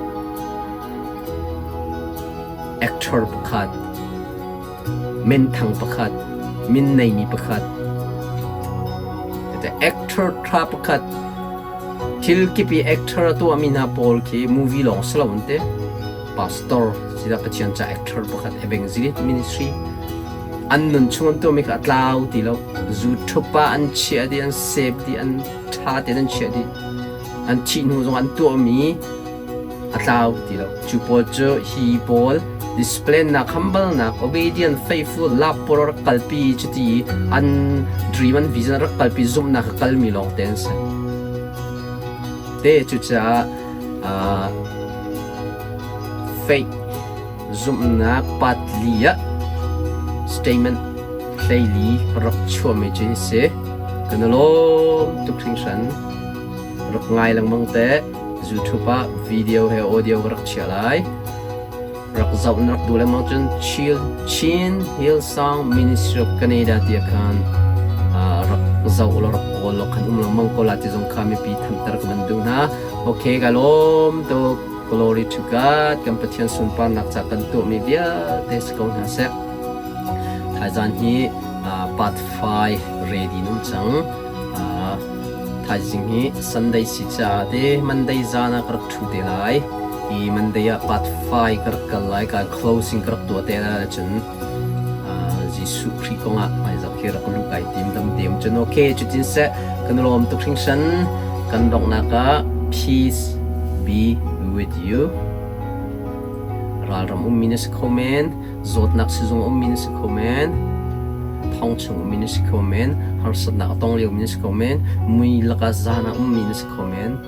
actor pakhat minthang pakhat min neimi pakhat actor tha pakhat thil kip i actor a tuahmi hna pawl khi movie lawng si lo an ti pastor sida Pathian ca actor pakhat evangelist ministry. An nun chung an tuahmi kha a tlau ti lo. Zu ṭhup ah an chiah dih, an sep dih, an ṭha tein an chiah dih. An thih hnu zong an tuahmi a tlau ti lo. Cu pawl cu hi pawl discipline nak, humble nak, obedient, faithful, love pawl rak kalpi cuti an dream an vision rak kalpi zumhnak a kalmi lawng te an si. Te cucaah faith zumhnak part li ah statement 14 rak chuahmi cu hi si. Kan i lawm tuk hringhran. Rak ngai lengmang te. YouTube ah video he audio ka rak chiah lai. Rak zoh na rak duh lengmang cun Chin Hillsong Ministry of Canada ti ah khan rak zoh law rak kawl law khan um lengmang ko la ti zong kha mipi thanter ka van duh hna. Okay, ka lawm tuk. Glory to God. Kan Pathian sunparnak ca kan tuahmi vialte si ko hna seh. Thaizan hi part 5 ready num cang. Thaizing hi Sunday si caah te Monday zan ah ka rak ṭhu te lai. I Monday ah part 5 ka rak kal lai. Ka closing ka rak tuah te lai cun Jesuh Khrih kongah hmaizarh khi rak luh kai tim dam te um cun okay cutin seh kan lawm tuk hringhran. Kan donghnak ah peace be with you. Ralram ummi na si kho men, zawtnak sizung ummi na si kho men, thong chung ummi na si kho men, harsatnak a tong liomi na si kho men, mui lakah zan ah ummi na si kho men,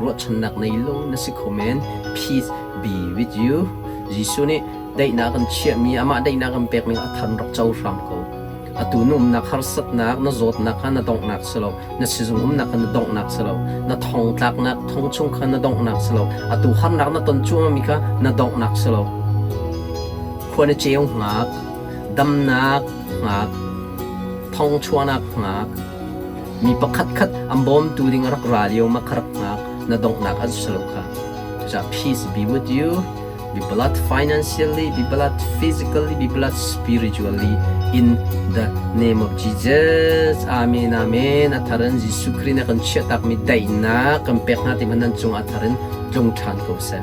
ruahchannak nei lo na si kho men. Peace be with you. Jesuh nih daihnak kan chiahmi, amah daihnak kan pekmi a than rak co hram ko. Atu na umnak harsatnak, na zawtnak kha na donghnak si lo. Na sizung umnak kha na donghnak si lo. Na thongtlaknak thong chung kha na donghnak si lo. Atu harnak na ton cuahmahmi kha na donghnak si lo. Khua na ceu hngak, damnak hngak, thong chuahnak hngak, mi pakhat khat an bawmtu ding a rak ra lio ma kha rak hngak, na donghnak an si lo kha. Cucaah peace be with you. Be blessed financially, be blessed physically, be blessed spiritually in the name of Jesus. Amen, amen. A tharin Jesuh Khrih na kan chiahtakmi daihnak kan pek hna ti hmanh nan cungah a tharin tlung ṭhan ko seh.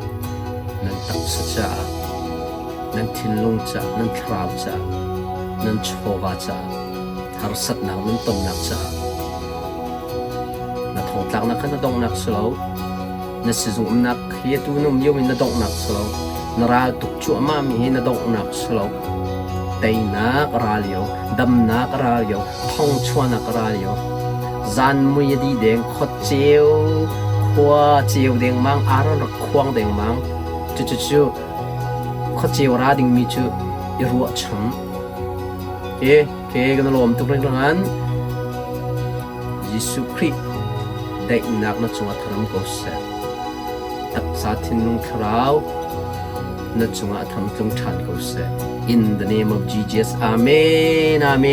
Nan taksa caah, nan thinlung caah, nan thlarau caah, nan chawva caah, harsatnak nan tonnak caah, na thongtlaknak kha na donghnak si lo. Na sizung umnak hi atu na um lio in na donghnak si lo. Na ral tuk cuahmah mi hi na donghnak si lo. Teinak a ra lio, damnak a ra lio, thongchuahnak a ra lio. Zan mui a di deng, khua ceu, khua ceu dengmang, aron rak khuang dengmang. Cucucu khua ceu ra dingmi cu i ruahcham. Ke, ke kan lawm tuk ringhrangan. Jesuh Khrih daihnak na cungah tharam ko seh. Taksa thinlung thlarau na cungah tham tlung ṭhan ko seh. In the name of Jesus. Amen. Amen.